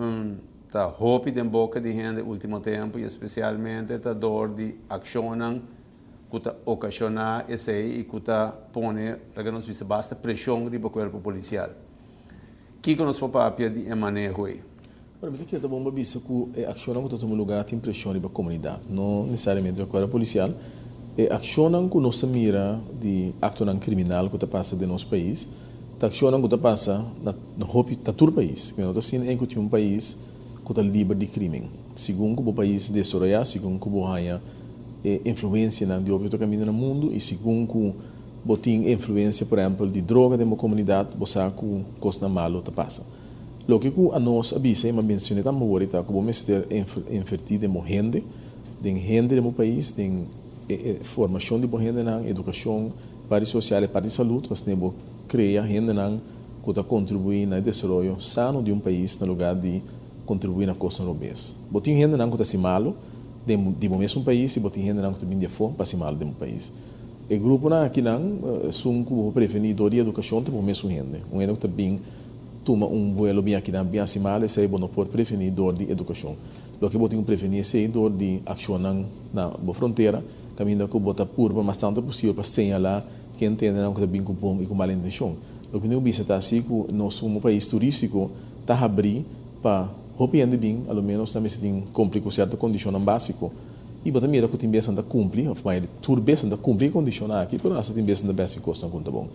ta hopi den boka di hende último tempu i espesialmente ta dor di akshonnan ku ta okashoná esei i ku ta pone, laga nos bisa, basta preshon riba kuerpo polisial. Kiko nos por papia di e maneho ei? Bueno, mi ta kere ta bon pa bisa ku e akshonnan ku ta tuma lugá tin preshon riba komunidat, no nesesariamente riba kuerpo polisial. E akshonnan ku nos ta mira di aktonan kriminal ku ta pasa den nos pais, ta akshonnan ku ta pasa na hopi, na tur pais. Mi no ta sinti ku tin un pais ku ta liber di krimen. Segun ku bo pais desaroyá, segun ku bo haña e influensianan di hopi otro kaminda na mundu i segun ku bo tin influensia, por ehèmpel, di droga den bo komunidat, bo sa ku kosnan malu ta pasa. Loke ku anos a bisa i m'a mensioné tambe awor ta ku bo mester invertí den bo hende, den hende den bo pais, den e formashon di bo hendenan, edukashon, parti sosial i parti salud, pasobra bo krea hendenan ku ta kontribuí na e desaroyo sano di un pais na lugá di kontribuí na kosnan robes. Bo tin hendenan ku ta hasi malu den di bo mesun pais i bo tin hendenan ku ta bini di afó pa hasi malu den bo pais. E gruponan akinan esun ku bo por prevení dor di edukashon ta bo mesun hende. Un hende ku ta bin Tuma un buelo bin akinan bin hasi mal esei bo no por prevení dor di edukashon. Loke bo tin ku prevení esei dor di akshonnan na bo frontera kaminda ku bo ta purba mas tantu posibel pa señalá ken tendenan ku ta bin ku bon i ku mal intenshon. Loke mi tin ku bisa ta asi ku nos komo pais turístiko ta habrí pa hopi hende bin, a lo ménos nan mester tin kumpli ku sierto kondishonnan básiko i bo ta mira ku tin bes nan ta kumpli òf mayoria tur bes nan ta kumpli e kondishonnan aki pero asta tin bes nan ta bèsi kosnan ku no ta bon.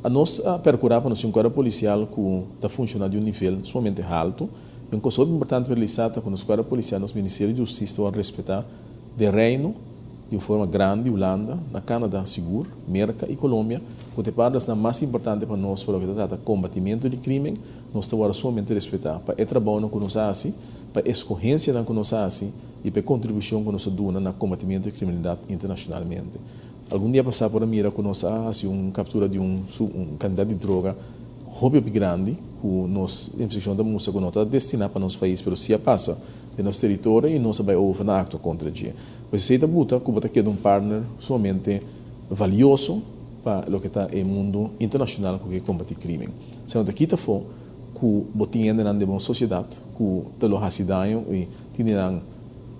Anos a percura pa nos tin un cuerpo policial cu ta funciona di un nivel sumamente halto. Y un cosa hopi importante pa realisa ta cu nos cuerpo policial, nos Ministerio di Husticia ta worde respeta den Reino. Di un forma grandi Hulanda, na Canada sigur, Merca y Colombia, cu ta e partnersnan mas importante pa nos pa loke ta trata combatimento di crimen, nos ta worde sumamente respeta pa e trabounan cu nos a haci, pa e escogencianan cu nos a haci y pa e contribucion cu nos a duna na combatimento di criminalidad internacionalmente. Algun dia pasa por a mira cu nos a haci un captura di un un cantidad di droga hopi hopi grandi cu nos investigacion ta mustra cu no ta destina pa nos pais pero si a pasa den nos teritorio y nos a bay over na actua contra dje. Pues esei ta buta ku bo ta keda un partner sumamente valioso pa loke ta e mundu internashonal ku ke kombatí krimen. Esei no ta kita afó ku bo tin hendenan den bo sosiedat ku ta lo hasi daño i tin di nan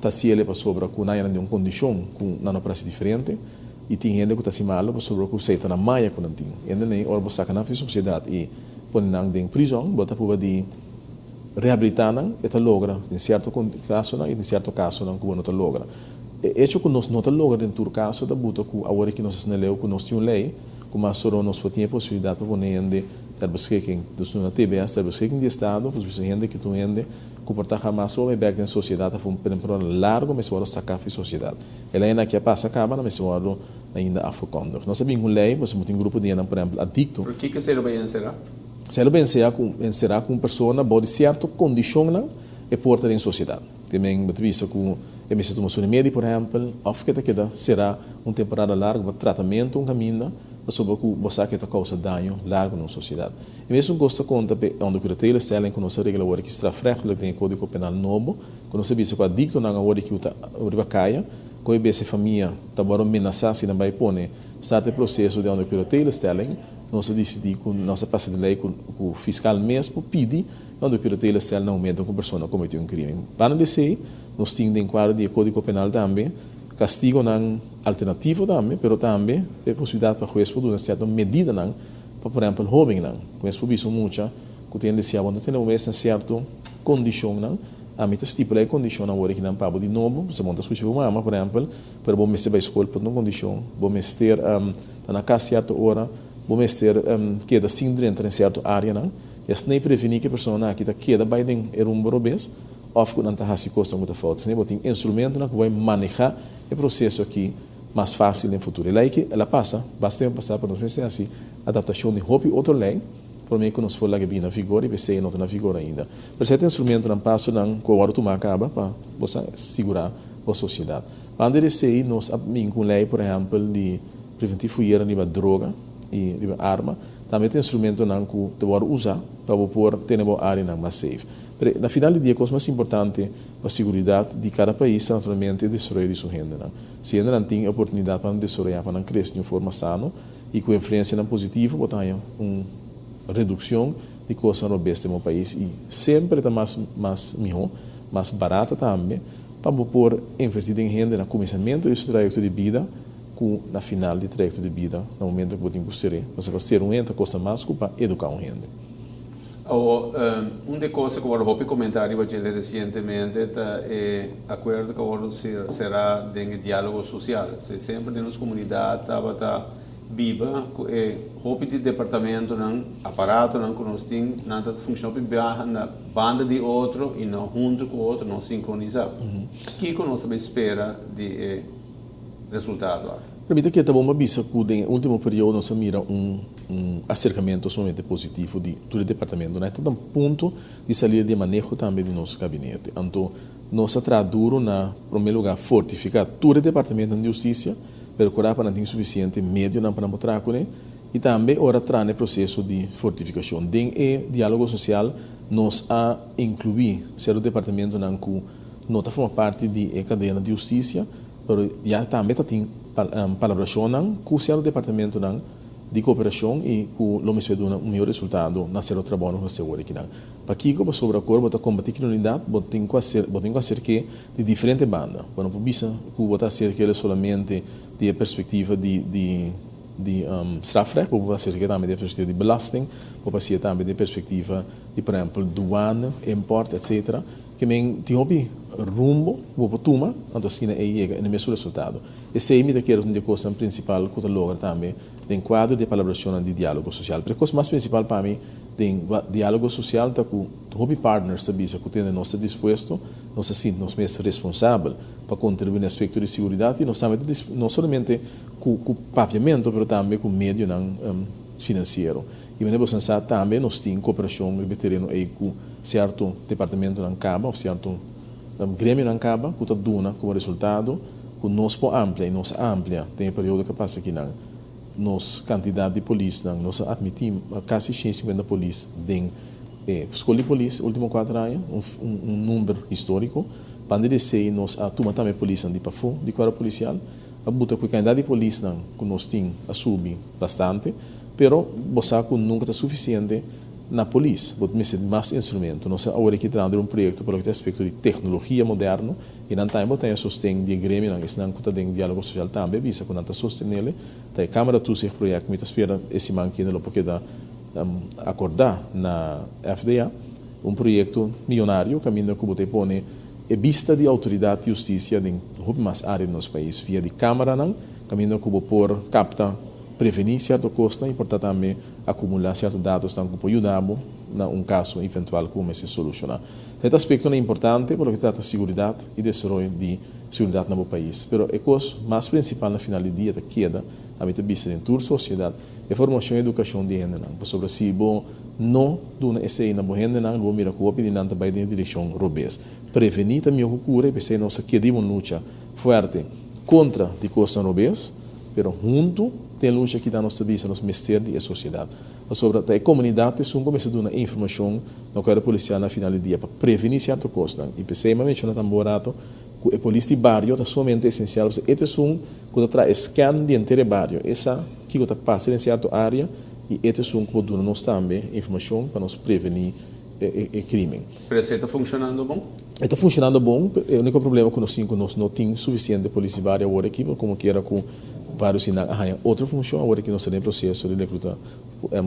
ta hasiel pasobra ku nan yanan den un kondishon ku nan no por hasi diferente i tin hende ku ta hasi malu pasobra ku esei ta nan maya ku nan tin. Hende nei ora bo saka nan for di sosiedat i pone nan den prizòn bo ta prueba di Rehabilitá nan, e ta logra den sierto kasonan i den sierto kasonan ku bo no ta logra. E echo ku nos no ta logra den tur kaso ta buta ku awor aki nos a sna leu ku nos tin un lei ku mas oro nos por tin e posibilidat pa pone hende ter beschikking. Dus duna TBS, ter beschikking di estado, pues bisa hende ki ta un hende ku por ta hamas ora bek den sosiedat of un temporada largo mester wòrdu saká fi sosiedat. E leinan aki a pasa kaba, nan mester wòrdu ainda afgekondigd. Nos a bin ku un lei, pasobra bo tin grupo di hendenan, por ehèmpel adikto. Pero kiko esei lo bai enserá? Esei lo bensea ku enserá ku un persona bou di sierto kondishonnan e por ta den sosiedat. Te men bo ta bisa ku e mester tuma su remedi, por ehèmpel, òf ke ta keda será un temporada largu pa tratamentu un kaminda pasobra ku bo sa ke ta kousa daño largu na un sosiedat. E mesun kos ta konta pa e ondercuratele stelling ku nos a regla awor aki strafrechtelijk den e kódigo penal nobo, ku nos a bisa ku adiktonan awor aki ku ta riba kaya, ku e bes e famia ta wòrdu menasá si nan bai pone start e proseso di ondercuratele stelling. Nos a disidí ku nos a pasa di lei ku ku fiskal mes por pidi na un curatela sel na momento ku un persona kometí un krimen. Banda di esei, nos tin den kuadro di e Kódigo Penal tambe kastigonan alternativo tambe, pero tambe e posibilidat pa hues por duna sierto medidanan pa por ehèmpel hóbennan. Hues por bisa un mucha ku tin deseá bo no tene bo mes na sierto kondishonnan, ami ta stipulá e kondishonnan awor akinan pa bo di nobo, pasobra bo no ta skucha bo mama por ehèmpel, pero bo mester bai skol por un kondishon, bo mester Ta na kas sierto ora, bo mester keda sin drenta den sierto áreanan, i asina e prevení ku e personanan aki ta keda bai den e rumbo robes òf ku nan ta hasi kosnan ku ta fout. Asina bo tin instrumentonan ku bai manehá e proseso aki mas fásil den futuro. E lei aki el a pasa basta tempu pasá, pero nos mester hasi adaptashon di hopi otro lei promé ku nos for laga bini na vigor i p'esei e no ta na vigor ainda. Pero esei ta instrumentonan, pasonan ku a wòrdu tumá kaba pa bo sa sigurá bo sosiedat. Banda di esei nos a bin ku un lei por ehèmpel di preventí fuyera riba droga i riba arma. Tambe ta instrumentonan ku ta wòrdu usá pa bo por tene bo áreanan mas safe. Pero na final di dia e kos mas importante pa siguridat di kada pais ta naturalmente e desaroyo di su hendenan. Si hendenan tin e oportunidat pa nan desaroyá, pa nan krese di un forma sano i ku influensianan positivo bo ta haña un redukshon di kosnan robes den bo pais i semper e ta mas mas mihó, mas barata tambe. Pa bo por invertí den hende na kuminsamentu di su trayekto di bida ku na final di trayekto di bida, na momento ku bo tin ku ser'é. Pasobra pa ser un hende ta kosta mas ku pa eduká un hende. Awor, un di e kosnan ku a wòrdu hopi komentá riba djele resientemente ta e akuerdo ku a wòrdu será den e diálogo sosial. Semper den nos komunidat tabata biba ku e hopi di departamentonan, aparatonan ku nos tin, nan ta funshoná hopi biaha na banda di otro i no huntu ku otro, no sinkronisá. Kiko nos ta bay spera di e resultado aki? Pero mi ta kere ta bon pa bisa ku den e último periodo nos a mira un un aserkamentu sumamente positivo di tur e departamentonan. E ta ta un punto di salida di e maneho tambe di nos gabinete. Anto nos a traha duru na promé lugá fortifiká tur e departamentonan di hustisia, Percurá pa nan tin suficiente medionan pa nan por traha cune y tambe ora traha na e proceso di fortificacion. Den e dialogo social nos a inclui cierto departamentonan cu no ta forma parti di e cadena di husticia, pero ya tambe ta tin palabracionnan cu cierto departamentonan di cooperacion y cu lo mester duna un mihor resultado na cierto trabounan cu nos ta haci awor akinan. Pakico? Pasobra cu ora bo ta combati criminalidad bo tin cu hacer bo tin cu acerke di diferente banda. Bo no por bisa ku bo ta aserk'el solamente di e perspektiva di di di strafrecht, bo por aserk'e tambe di e perspektiva di belasting, bo por hasié tambe di e perspektiva di por ehèmpel douane, import, etcetera. Ke men tin hopi rumbo ku bo por tuma, anto asina e yega na e mesun resultado. Esei mi ta kere un di e kosnan prinsipal ku ta logra tambe den kuadro di e palabrashonnan di diálogo sosial. Pero e kos mas prinsipal pa mi den diálogo sosial ta ku hopi partners ta bisa ku tende nos ta dispuesto, nos ta sinti nos mes responsabel pa kontribuí na aspekto di siguridat i nos tambe ta no solamente ku ku papiamentu pero tambe ku medionan finansiero. I manera boso sa tambe nos tin koperashon riba e tereno ei ku sierto departamentonan kaba òf sierto gremionan kaba ku ta duna komo resultado ku nos por amplia i nos a amplia den e periodo ku a pasa akinan nos kantidat di polisnan. Nos a atmití kasi 150 polis den e skol di polis e último kuater aña, un un number históriko. Banda di esei nos a tuma tambe polisnan di pafó di kuerpo polisial. A buta ku e kantidat di polisnan ku nos tin a subi bastante. Pero bo sa ku nunka ta sufisiente na polis. Bo mester di mas instrumento. Nos a awor aki trahando riba un proyekto pa loke ta aspekto di teknologia moderno i nan tambe bo ta haña sosten di e gremionan. Esnan ku ta den diálogo sosial tambe a bisa ku nan ta sostenele. Ta e Kamera Toezicht project mi ta spera e siman kende lo por keda akordá na FDA. Un proyekto miyonario kaminda ku bo ta e pone e bista di outoridat di hustisia den hopi mas área di nos pais via di kameranan kaminda ku bo por kapta Prevení sierto kosnan i por ta tambe akumulá sierto datosnan ku por yuda bo na un kaso eventual ku bo mester solushoná. E ta aspektonan importante pa loke ta trata siguridat i desaroyo di siguridat na bo pais. Pero e kos mas prinsipal na final di dia ta keda, ami ta bisa den tur sosiedat, e formashon i edukashon di hendenan. Pasobra si bo no duna esei na bo hendenan, lo bo mira ku hopi di nan ta bai den e direkshon robes. Prevení ta mihó ku kura i p'esei nos ta keda riba un lucha fuerte kontra di kosnan robes. Pero huntu den lucha kita nos ta bisa nos mester di e sosiedat. Pasobra ta e komunidat esun ku mester duna e informashon na kuerpo polisial na final di dia pa prevení sierto kosnan. I p'esei mi a menshona tan bon rato ku e polis di bario ta sumamente esensial pasobra e ta esun ku ta traha e scan di henter e bario. E sa kiko ta pasa den sierto área i e ta esun ku por duna nos tambe informashon pa nos prevení e krimen. Pero esei ta funshonando bon? E ta funshonando bon, e úniko problema ku nos tin ku nos no tin sufisiente polis di bario awor aki, pero komo kiera ku vários di nan a haña otro funshon, awor aki nos ta den proseso di rekruta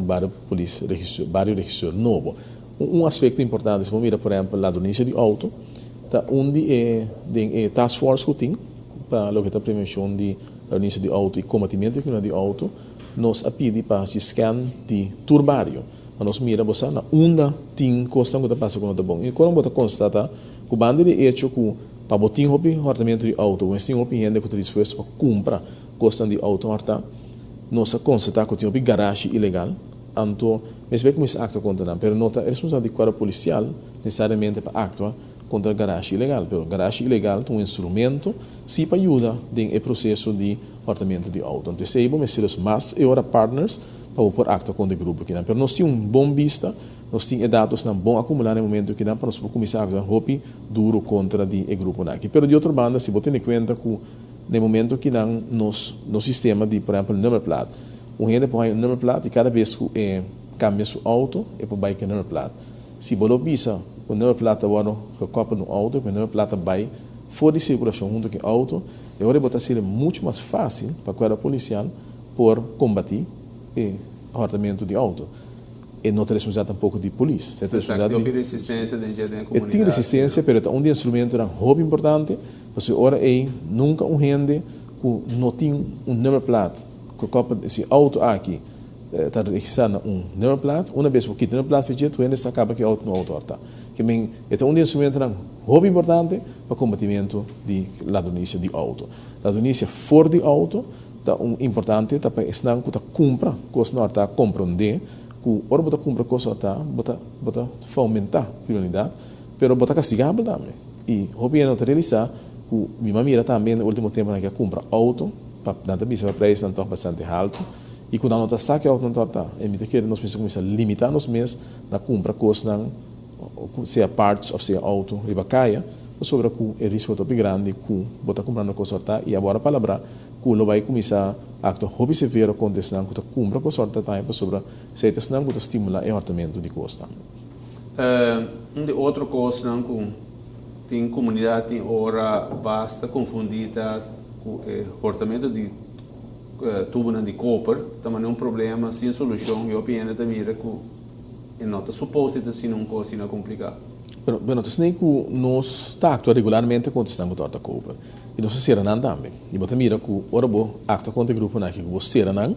bario polis bario regisor nobo. Un aspekto importante, si bo mira por ehèmpel ladronisia di outo, ta un di e den e task force ku tin pa loke ta prevenshon di ladronisia di outo i kombatimentu di kriminalidat di outo, nos a pidi pa hasi scan di tur bario. Pa nos mira bo sa na unda tin kosnan ku ta pasa ku no ta bon. I kono bo ta konstatá ku banda di e echo ku pa bo tin hopi hòrtamentu di outo, bo mester tin hopi hende ku ta dispuesto pa kumpra kosnan di outo hòrtá, nos a konstatá ku tin hopi garashi ilegal. Anto mester bai kuminsá aktua kontra nan. Pero no ta e responsabilidat di kuerpo polisial nesesariamente pa aktua kontra garashi ilegal. Pero garashi ilegal ta un instrumento si pa yuda den e proseso di hòrtamentu di outo. Anto esei bo mester los mas e ora partners pa bo por aktua kontra e grupo kinan. Pero nos tin un bon bista, nos tin e datosnan bon akumulá na e momento kinan pa nos por kuminsá aktua hopi duru kontra di e gruponan aki. Pero di otro banda si bo tene kuenta ku na e momento kinan nos nos sistema di por ehèmpel nummerplaat, un hende por haña un nummerplaat i kada bes ku e kambia su outo e por bai ku e nummerplaat. Si bo lo bisa ku nummerplaat ta wòrdu gekòpel na un outo, ku e nummerplaat ta bai for di sirkulashon huntu ku e outo, e ora bo ta hasiel muchu mas fásil pa kuerpo polisial por kombatí e hòrtamentu di outo. E no ta responsabilidat tampoko di polis. E ta responsabilidat di. Tin resistensia den dje den e komunidat. E tin resistensia, pero e ta un di e instrumentonan hopi importante, pasobra e ora ei nunka un hende ku no tin un nummerplaat ku kòp si outo aki ta registrá na un nummerplaat, una bes bo kita e nummerplaat for dje, tur hende sa kaba ku e outo no outo hòrtá. Ke men e ta un di e instrumentonan hopi importante pa kombatimentu di ladronisia di outo. Ladronisia for di outo Ta un importante ta pa esnan ku ta kumpra kos no ta komprondé ku ora bo ta kumpra kos no ta bo ta bo ta fomentá kriminalidat pero bo ta kastigabel tambe i hopi hende no ta realisá ku mi a mira tambe den ultimo temponan ke a kumpra outo pa nan ta bisa pa preisnan tòg bastante haltu i ku nan no ta sa ke outo nan ta ta i mi ta kere nos mester kuminsá limitá nos mes na kumpra kosnan sea parts òf sea outo riba kaya pasobra ku e risko ta hopi grandi ku bo ta kumprando kos no ta i awor a palabrá ku lo bai kuminsá aktua hopi severo kontra esnan ku ta kumpra ku sòrt ta taña pasobra esei ta esnan ku ta stimulá e hòrtamentu di kosnan. Un di otro kosnan ku tin komunidat tin ora basta konfundí ta ku e hòrtamentu di tubunan di koper ta manera un problema sin solushon i hopi hende ta mira ku e no ta supos di ta asina un kos asina kompliká. Bueno, bueno, ta asina ku nos ta aktua regularmente kontra esnan ku ta òrta koper. I nos ta sera nan tambe. I bo ta mira ku ora bo aktua kontra e gruponan aki ku bo sera nan,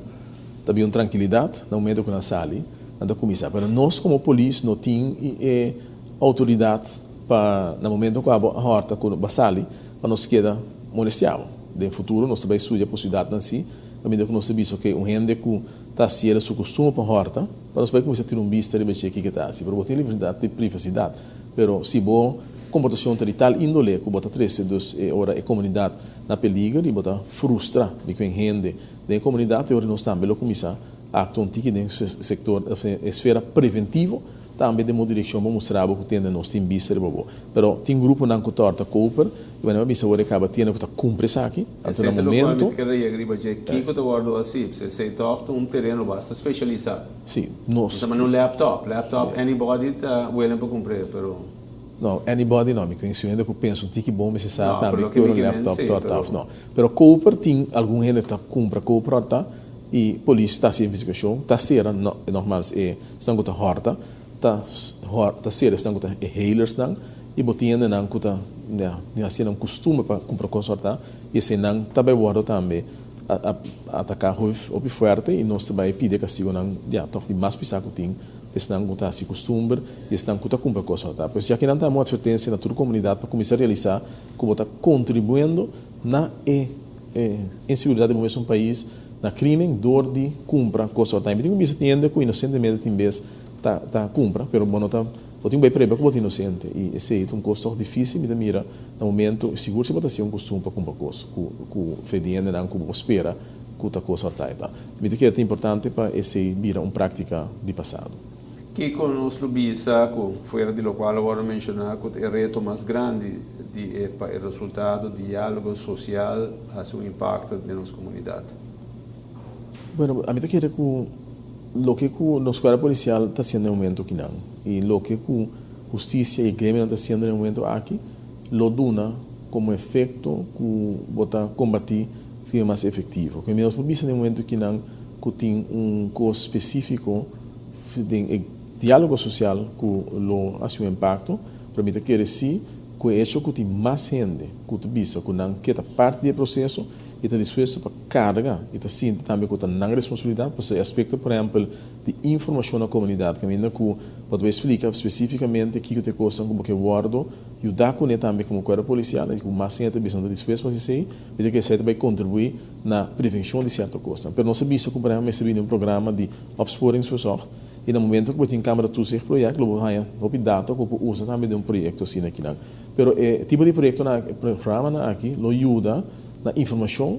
ta bin un trankilidat na momento ku nan sali, nan ta kuminsá. Pero nos komo polis no tin e outoridat pa na momento ku abo a hòrta ku bo a sali pa nos keda molestiá bo. Den futuro nos ta bai studia posibilidatnan si, kaminda ku nos ta bisa oke un hende ku ta hasiel su kostumer pa hòrta, pa nos bai kuminsá tira un bista riba dje kiko e ta hasi. Pero bo tin libertad di privasidat. Pero si bo komportashon ta di tal índole ku bo ta trese dus e ora e komunidat na peliger i bo ta frustra di kuen hende den e komunidat, e ora nos tambe lo kuminsá aktua un tiki den sektor òf den esfera preventivo tambe den bo direkshon pa mustra bo ku tende nos tin bista riba bo. Pero tin gruponan ku ta òrta koper i manera bo a bisa ora e kaba tiene ku ta kumpra esaki, anto na Esei ta lokual mi momento. ta kere yega riba dje. Kiko ta wòrdu hasí? P'esei esei tòg ta un tereno basta spesialisá. Sí, nos. Ta manda un laptop. Laptop anybody ta willing pa cumpr'é, pero. No, anybody no. Mi conoci hende cu pensa un tiki bon mester sa No, pero tambe loke ki ora mi un ke men laptop sí, ta horta pero. of no. Pero koper tin algun hende ta cumpra koper horta y polis ta haci investigacion, ta cera, no, nogmaals e esnan cu ta horta, ta ta cera esnan cu ta e halersnan y bo tin hendenan cu ta, ya, tin haci nan custumber pa cumpra cos horta y eseinan ta bay wordo tambe. A ataká hopi fuerte i nos ta bai pidi e kastigunan ya tòg di mas pisá ku tin pa esnan ku ta hasi kustumber i esnan ku ta kumpra kos hòrtá. Pues ya kinan ta un atvertensia na tur komunidat pa kuminsá realisá ku bo ta kontribuendo na e inseguridat di bo mesun pais, na krimen dor di kumpra kos hòrtá. I mi tin ku bisa tin hende ku inosentemente tin bes ta kumpra pero bo no ta Bo tin ku bai preba ku bo ta inosente i esei ta un kos tòg difísil mi ta mira na momentu, sigur si bo ta hasi un kustum pa kumpra kos ku ku fe di hendenan ku bo por spera ku ta kos òrtai ta. Mi ta kere ta importante pa esei bira un práktika di pasado. Kiko nos lo bisa ku, fuera di lokual a wòrdu menshoná, ku ta e reto mas grandi di e pa e resultado diálogo sosial hasi un impakto den nos komunidat? Bueno, ami ta kere ku loke ku nos kuerpo polisial ta hasiendo den momento kinan i loke ku hustisia i gremionan ta hasiendo den momento aki lo duna komo efekto ku bo ta kombatí krimen mas efektivo. Ku mi nos por bisa den momento kinan ku tin un kos spesífiko den e diálogo sosial ku lo hasi un impakto, pero mi ta kere sí ku e echo ku tin mas hende ku ta bisa ku nan ke ta parti di e proseso i ta dispuesto pa karga i ta sinti tambe ku ta nan responsabilidat pasobra e aspekto por ehèmpel di informashon na komunidat kaminda ku bo ta bai splika spesífikamente kiko ta e kosnan ku bo ke wòrdu yudá kuné tambe komo kuerpo polisial i ku mas hende ta bisa nan ta dispuesto pa hasi esei mi ta kere esei ta bai kontribuí na prevenshon di sierto kosnan. Pero nos a bisa ku por ehèmpel mester bini un programa di opsporingsverzocht i na momento ku bo tin kamera toezichtproject lo bo haña hopi dato ku bo por usa tambe den un proyekto asina akinan. Pero e tipo di proyektonan aki, programanan aki lo yuda na informashon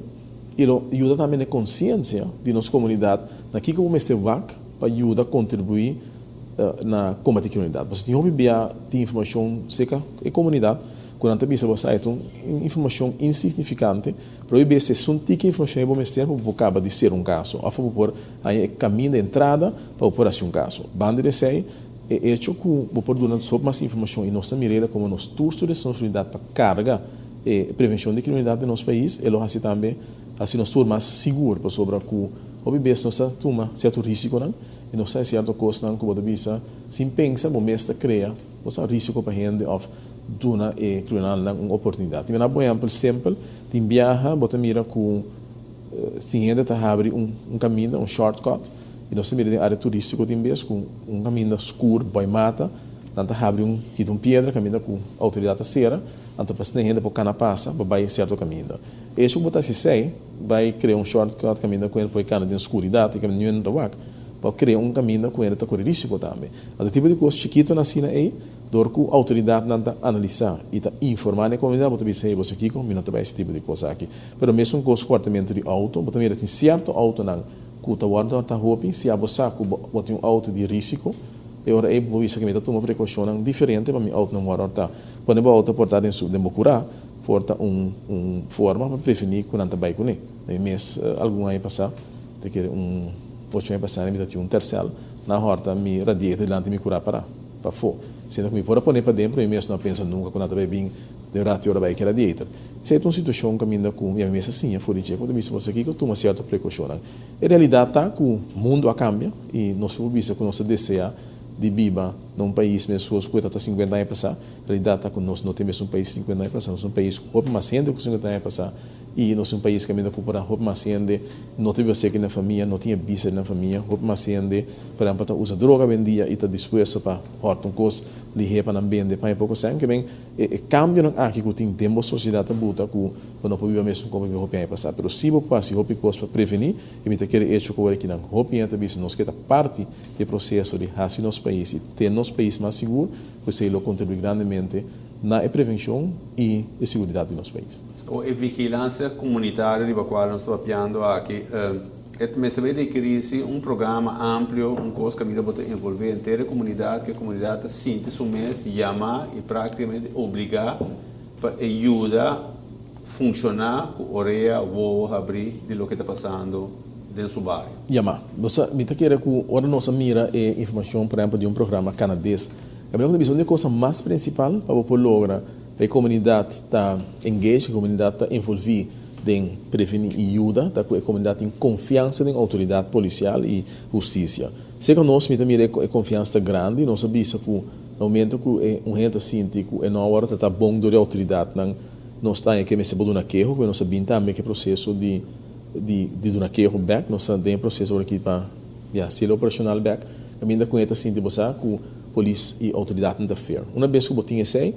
i lo yuda tambe na e konsiensia di nos komunidat na kiko bo mester wak pa yuda kontribuí na kombatí kriminalidat. Pasobra tin hopi bia tin informashon serka e komunidat ku nan ta bisa bo sa e ta un informashon insignifikante, pero hopi bes esun tiki informashon ei bo mester pa bo por kaba di ser un kaso òf pa bo por haña e kaminda, e entrada pa bo por hasi un kaso. Banda di esei, e echo ku bo por duna hopi mas informashon i nos ta mir'el komo nos tur su responsabilidat pa karga e prevenshon di kriminalidat den nos pais, e lo hasi tambe hasi nos tur mas sigur pasobra ku hopi bes nos ta tuma sierto risikonan i nos ta hasi sierto kosnan ku bo ta bisa sin pensa bo mes ta krea bo sa risiko pa hende òf duna e kriminalnan un oportunidat. Mi a duna bo ehèmpel simpel, tin biaha bo ta mira ku tin hende ta habri un kaminda, un shortcut, i nos ta mira den área turístiko tin bes ku un kaminda skur bai mata, nan ta habri un kita un piedra kaminda ku outoridat ta sera. Anto pa asina hende por kana pasa pa bai sierto kaminda. E hecho ku bo ta hasi esei, bai krea un shortcut kaminda ku hende por kana den skuridat i kaminda niun hende no ta wak, pa krea un kaminda ku hende ta kore risiko tambe. Anto tipo di kos chikitonan asina ei, dor ku outoridatnan ta analisá i ta informá na e komunidat, bo ta bisa, hey, bo sa kiko, mi no ta bai hasi tipo di kos aki. Pero mesun kos ku kòrtamentu di outo, bo ta mira tin sierto outonan ku ta wòrdu ta hopi, si abo sa ku bo tin un outo di risiko, e ora ei bo bisa ku mi ta tuma prekoushonnan diferente pa mi outo no wòrdu hòrtá. Pone bo auto por ta den su den bo kurá por ta un un forma pa prevení ku nan ta bai kuné. Mi mes algun aña pasá, ta kere un ocho aña pasá mi ta tin un Tercel, nan hòrta mi radiator dilanti mi kurá pará pafó. Siendo ku mi por a pone paden pero mi mes no a pensa nunka ku nan ta bai bin den un ratu i ora bai ku e radiator. Esei ta un situashon kaminda ku mi mes a siña for di dje ku ta bisa bo sa kiko tuma sierto prekoushonnan. E realidat ta ku mundu a kambia i nos por bisa ku nos ta deseá di biba. na un pais meskos ku e tabata sinkuenta aña pasá. Realidat ta ku nos no ta e mesun pais sinkuenta aña pasá. Nos ta un pais ku hopi mas hende ku sinkuenta aña pasá i nos ta un pais kaminda ku por a hopi mas hende no ta biba serka di nan famia, no tin e bista di nan famia. Hopi mas hende, por ehèmpel, ta usa droga awendia i ta dispuesto pa hòrta un kos lihé pa nan bende paña poko sèn. Ke men e kambionan aki ku tin den bo sosiedat ta buta ku bo no por biba mesun komo bo biba hopi aña pasá. Pero si bo por hasi hopi kos pa prevení i mi ta kere echo ku ora kinan hopi hende ta bisa nos ke ta parti di e proseso di hasi nos pais i ten nos pais mas sigur, ku esei lo kontribuí grandemente na e prevenshon i e siguridat di nos pais. O e vigilansia komunitario riba kual nos ta papiando aki, e mester bai rekerí si un programa amplio, un kos kaminda bo ta envolvé henter e komunidat, ku e komunidat ta sinti su mes yamá i praktikamente obligá pa e yuda funshoná ku orea, wowo habrí di loke ta pasando den su bario. Yamá. Bo sa, mi ta kere ku ora nos a mira e informashon, por ehèmpel, di un programa kanades, kaminda ku ta bisa un di e kosnan mas prinsipal pa bo por logra pa e komunidat ta engage, e komunidat ta envolví den prevení i yuda, ta ku e komunidat tin konfiansa den outoridat polisial i hustisia. Serka nos mi ta mira e konfiansa ta grandi, nos a bisa ku na momento ku e un hende ta sinti ku e no a wòrdu tratá bon dor di outoridatnan, nos ta haña ke mester por duna keho, pasobra nos a bin tambe ku e proseso di di di duna keho bèk, nos ta den e proseso awor aki pa ya hasiel operashonal bèk, kaminda ku e ta sinti bo sa ku polis i outoridatnan ta fair. Una bes ku bo tin esei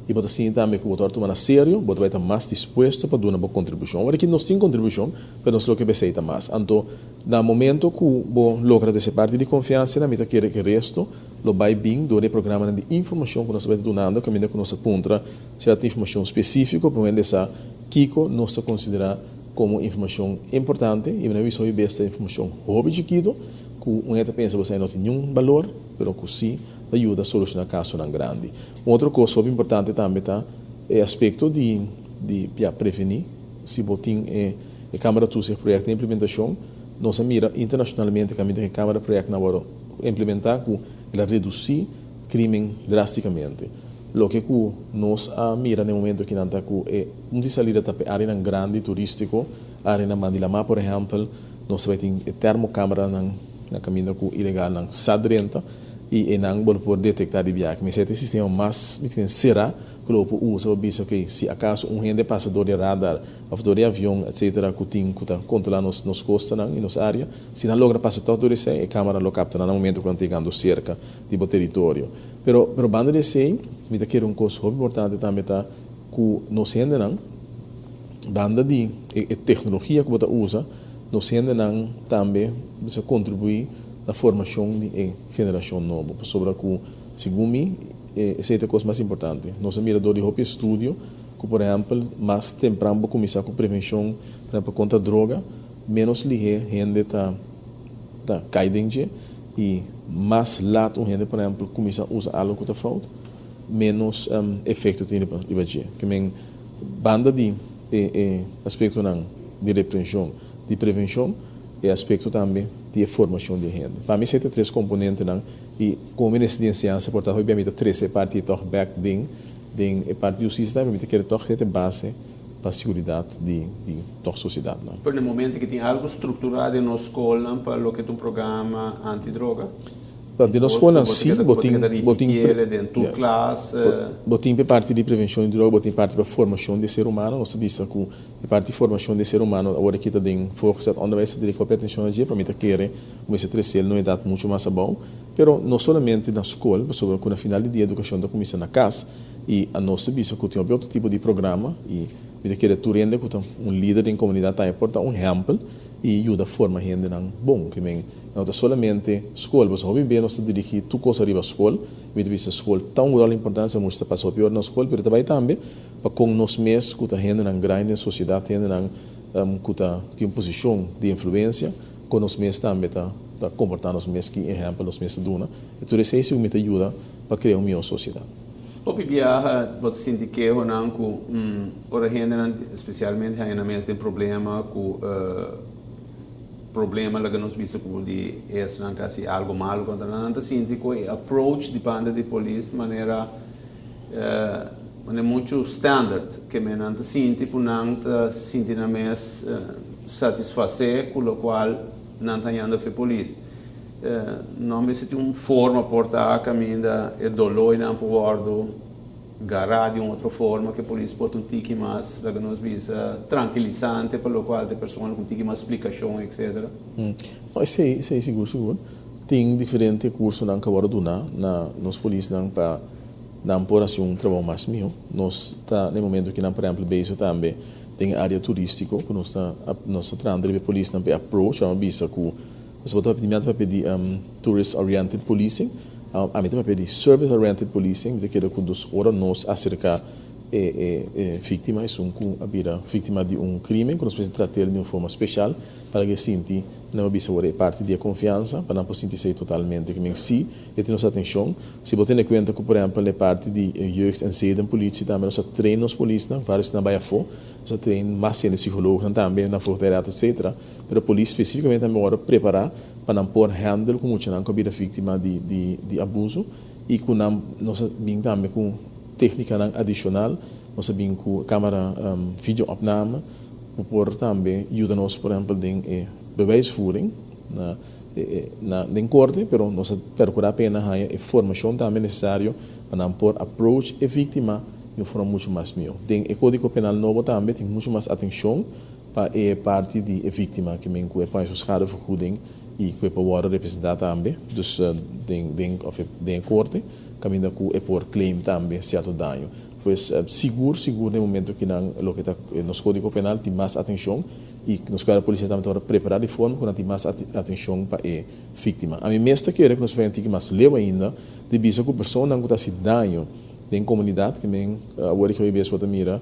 i bo ta sinti tambe ku bo ta wòrdu tuma na serio, bo ta bai ta mas dispuesto pa duna bo kontribushon. Awor aki nos tin kontribushon, pero nos lo ke besei ta mas. Anto na momento ku bo logra dese parti di konfiansa nan mi ta kere ku e resto lo bai bin dor di e programanan di informashon ku nos ta bai ta dunando kaminda ku nos ta puntra sierto informashon spesífiko pa hende sa kiko nos ta konsiderá komo informashon importante i mi a bisa hopi bes ta informashon hopi chikito ku un hende ta pensa bo esei no tin niun balor pero ku si ta yuda solushoná kasonan grandi. Un otro kos hopi importante tambe ta e aspekto di di ya prevení si bo tin e e Kamara Toezicht Project den implementashon nos a mira internashonalmente kaminda ku e Kamara Project nan wòrdu implementá ku el a redusí krimen drástikamente. Loke ku nos a mira na e momento akinan ta ku e un di salida ta pa e áreanan grandi turístiko, áreanan banda di lamá por ehèmpel, nos ta bai tin e termokameranan na kaminda ku ilegalnan sa drenta i einan bo lo por detektá di biaha. Mester ta e sistema mas mi ta kere será ku lo bo por usa pa bisa okey si akaso un hende pasa dor di radar òf dor di avion etsetera ku tin ku ta kontrolá nos nos kostanan i nos área, si nan logra pasa tòg dor esei e kamera lo kapta nan na momento ku nan ta yegando serka di bo teritorio. Pero, pero banda di esei, mi ta kere un kos hopi importante tambe ta ku nos hendenan, banda di e e teknologia ku bo ta usa, nos hendenan tambe mester kontribuí na formashon di e generashon nobo. Pasobra ku, segun mi, e esei ta e kos mas importante. Nos a mira dor di hopi estudio ku, por ehèmpel, mas tempran bo kuminsá ku prevenshon, por ehèmpel, kontra droga, ménos lihé hende ta ta kai den dje. I mas lat un hende, por ehempel, kuminsá usa algu ku ta fout, ménos efekto tin riba dje. Ke men, banda di e e aspektonan di reprenshon, di prevenshon, e aspekto tambe di e formashon di e hende. Pa mi esei ta tres komponentenan i komo minister di enseñansa por ta hopi bia mi ta trese e parti tòg bèk den den e parti di hustisia tambe, mi ta kere tòg sete base pa siguridat di di tòg sosiedatnan. Pero na e momento ki tin algu strukturá den nos skolnan pa loke ta un programa antidroga? Ta den nos skolnan si, bo tin bo tin den tur klas. Bo tin pa e parti di prevenshon di droga, bo tin parti pa formashon di e ser humano. Nos ta bisa ku e parti di formashon di e ser humano awor aki ta den voortgezet onderwijs, ta dirigí hopi atenshon na dje, pa mi ta kere ku mester tresel na un edat muchu mas abou. Pero no solamente na skol, pasobra ku na final di dia edukashon ta kuminsá na kas. I anos ta bisa ku tin hopi otro tipo di programa i mi ta kere tur hende ku ta un lider den komunidat tambe por ta un ehèmpel i yuda forma hendenan bon. Ke men no ta solamente skol, pasobra hopi bes nos ta dirigí tur kos ariba skol. Mi ta bisa skol ta un ròl importante, mucha ta pasa hopi ora na skol, pero ta bai tambe pa kon nos mes ku ta hendenan grandi den sosiedat, hendenan ku ta tin un posishon di influensia, kon nos mes tambe ta komportá nos mes, ki ehèmpel nos mes ta duna. I tur esei sigur mi ta yuda pa krea un mihó sosiedat. Hopi biaha bo ta sinti kehonan ku ora hendenan spesialmente haña nan mes den problema ku problema laga nos bisa ku di esnan ku hasi algu malu kontra nan, nan ta sinti ku e approach di banda di polis manera manera muchu standard ke men nan ta sinti ku nan ta sinti nan mes satisfasé ku lokual nan ta hañando for e polis. No mester tin un forma por ta caminda e dolóinan por wòrdu gará di un otro forma ku e polis por ta un tiki mas, laga nos bisa, trankilisante pa lokual ta e persona ku un tiki mas splikashon etcetera. No, esei, esei sigur sigur. Tin diferente kursonan ku a wòrdu duná na nos polisnan pa nan por hasi un trabou mas mihó. Nos ta na e momento akinan por ehèmpel bezig tambe den e área turístiko ku nos ta nos ta trahando riba e polisnan pa e approach, amo bisa ku Nos bo ta papia di mi a ta papia di tourist oriented policing, ami ta papia di service oriented policing, mi ta kere ku dus ora nos aserka e e víktima, esun ku a bira víktima di un krimen, ku nos mester trat'el di un forma speshal pa nan ke sinti, nan a bisa wor e parti di e konfiansa, pa nan por sinti esei totalmente. Ke men si e tin nos atenshon. Si bo tene kuenta ku por ehèmpel e parti di jeugd en zedenpolitie tambe nos a train nos polisnan, vários nan bai afó, nos a train mas hende, psikolognan tambe, na voogdijraad etcetera. Pero polis specificamente tambe worde prepara pa nan por handle cu muchanan cu a bira victima di di di abuso y cu nan nos a bin tambe cu tecnicanan adicional, nos a bin cu camera video opname cu por tambe yuda nos por ehempel den e bewijsvoering na na den corte, pero nos a percura pa e nan haya e formacion tambe necesario pa nan por approach e victima di un forma mucho mas miho. Den e codigo penal nobo tambe tin mucho mas atencion Pa e parti di e víktima ke men ku e paña su schadevergoeding i ku e por wòrdu representá tambe, dus den den òf den e korte kaminda ku e por claim tambe sierto daño. Pues sigur sigur den momento kinan loke ta nos kódigo penal tin mas atenshon i nos kuerpo polisial tambe ta wòrdu prepará di forma ku nan tin mas atenshon pa e víktima. Ami mes ta kere ku nos por henti mas leu ainda di bisa ku personanan ku ta hasi daño den komunidat ke men awor e hopi bes bo ta mira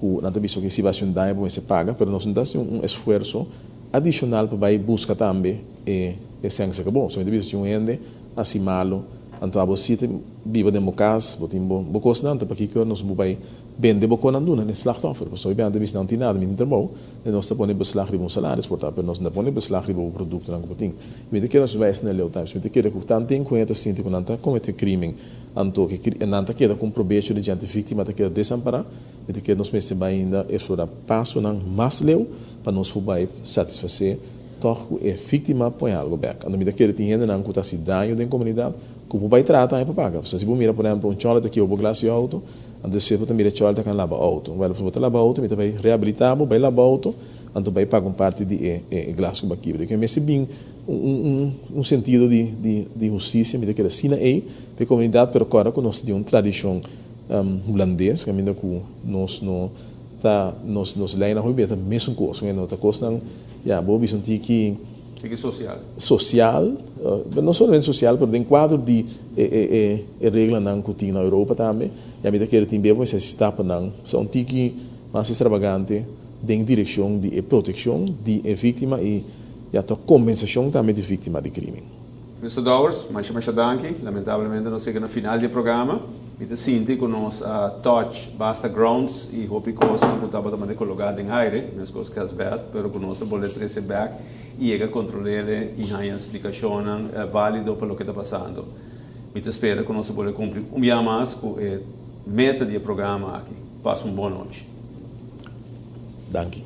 ku nan ta bisa oke si bo hasi un daño bo mester paga, pero nos no ta hasi un esfuerso adishonal pa bai buska tambe e e sèn ku bo. So mi ta bisa si un hende hasi malu, anto abo si ta biba den bo kas, bo tin bo bo kosnan, anto pakiko nos bo bai bende bo konan duna na e slachtoffer? Pasobra hopi hende ta bisa nan tin nada, mi tin trabou, i nos ta pone beslag riba un salaris por ta, pero nos no ta pone beslag riba bo produktonan ku bo tin. Mi ta kere nos bai asina leu tambe, mi ta kere ku tanten ku hende ta sinti ku nan ta komete krimen, Anto ke nan ta keda ku un probecho di djente víktima ta keda desampará, mi ta kere nos mester bai ainda eksplorá pasonan mas leu pa nos por bai satisfasé tòg ku e víktima pon algu bèk. Anto mi ta kere tin hendenan ku ta hasi daño den komunidat ku por bai trata e pa paga. Pasobra si bo mira por ehèmpel un chòle ta kibra bo glas di outo, anto despues bo ta mira e chòle ta kan laba outo. Wèl, bo ta laba outo mi ta bai rehabilitá bo, bai laba outo, anto bai paga un parti di e glas ku bo a kibra. Di ke mester bin Un sentido di hustisia mi ta kere asina ei pa e komunidat, pero kòrda ku nos ta tin un tradishon hulandes kaminda ku nos no ta nos nos leinan hopi bia ta mesun kos, no ta kosnan ya bo bisa un tiki Tiki sosial. Sosial, no solamente sosial pero den kuadro di e e reglanan ku tin na Europa tambe, ya mi ta kere tin bia bo mester hasi stapnan sa un tiki mas estrabagante den direkshon di e protekshon di e víktima i Ya ta kompensashon tambe di víktima di krimen. Mister Dowers, masha masha danki. Lamentablemente nos yega na final di e programa. Mi ta sinti ku nos a touch basta grounds i hopi kosnan ku tabata manda kologá den aire, meskos ku asbest, pero ku nos a bolbe trese bèk i yega kontrol'e i haña splikashonnan válido pa loke ta pasando. Mi ta spera ku nos a bolbe kumpli un bia mas ku e meta di e programa aki. Pasa un bon nochi. Danki.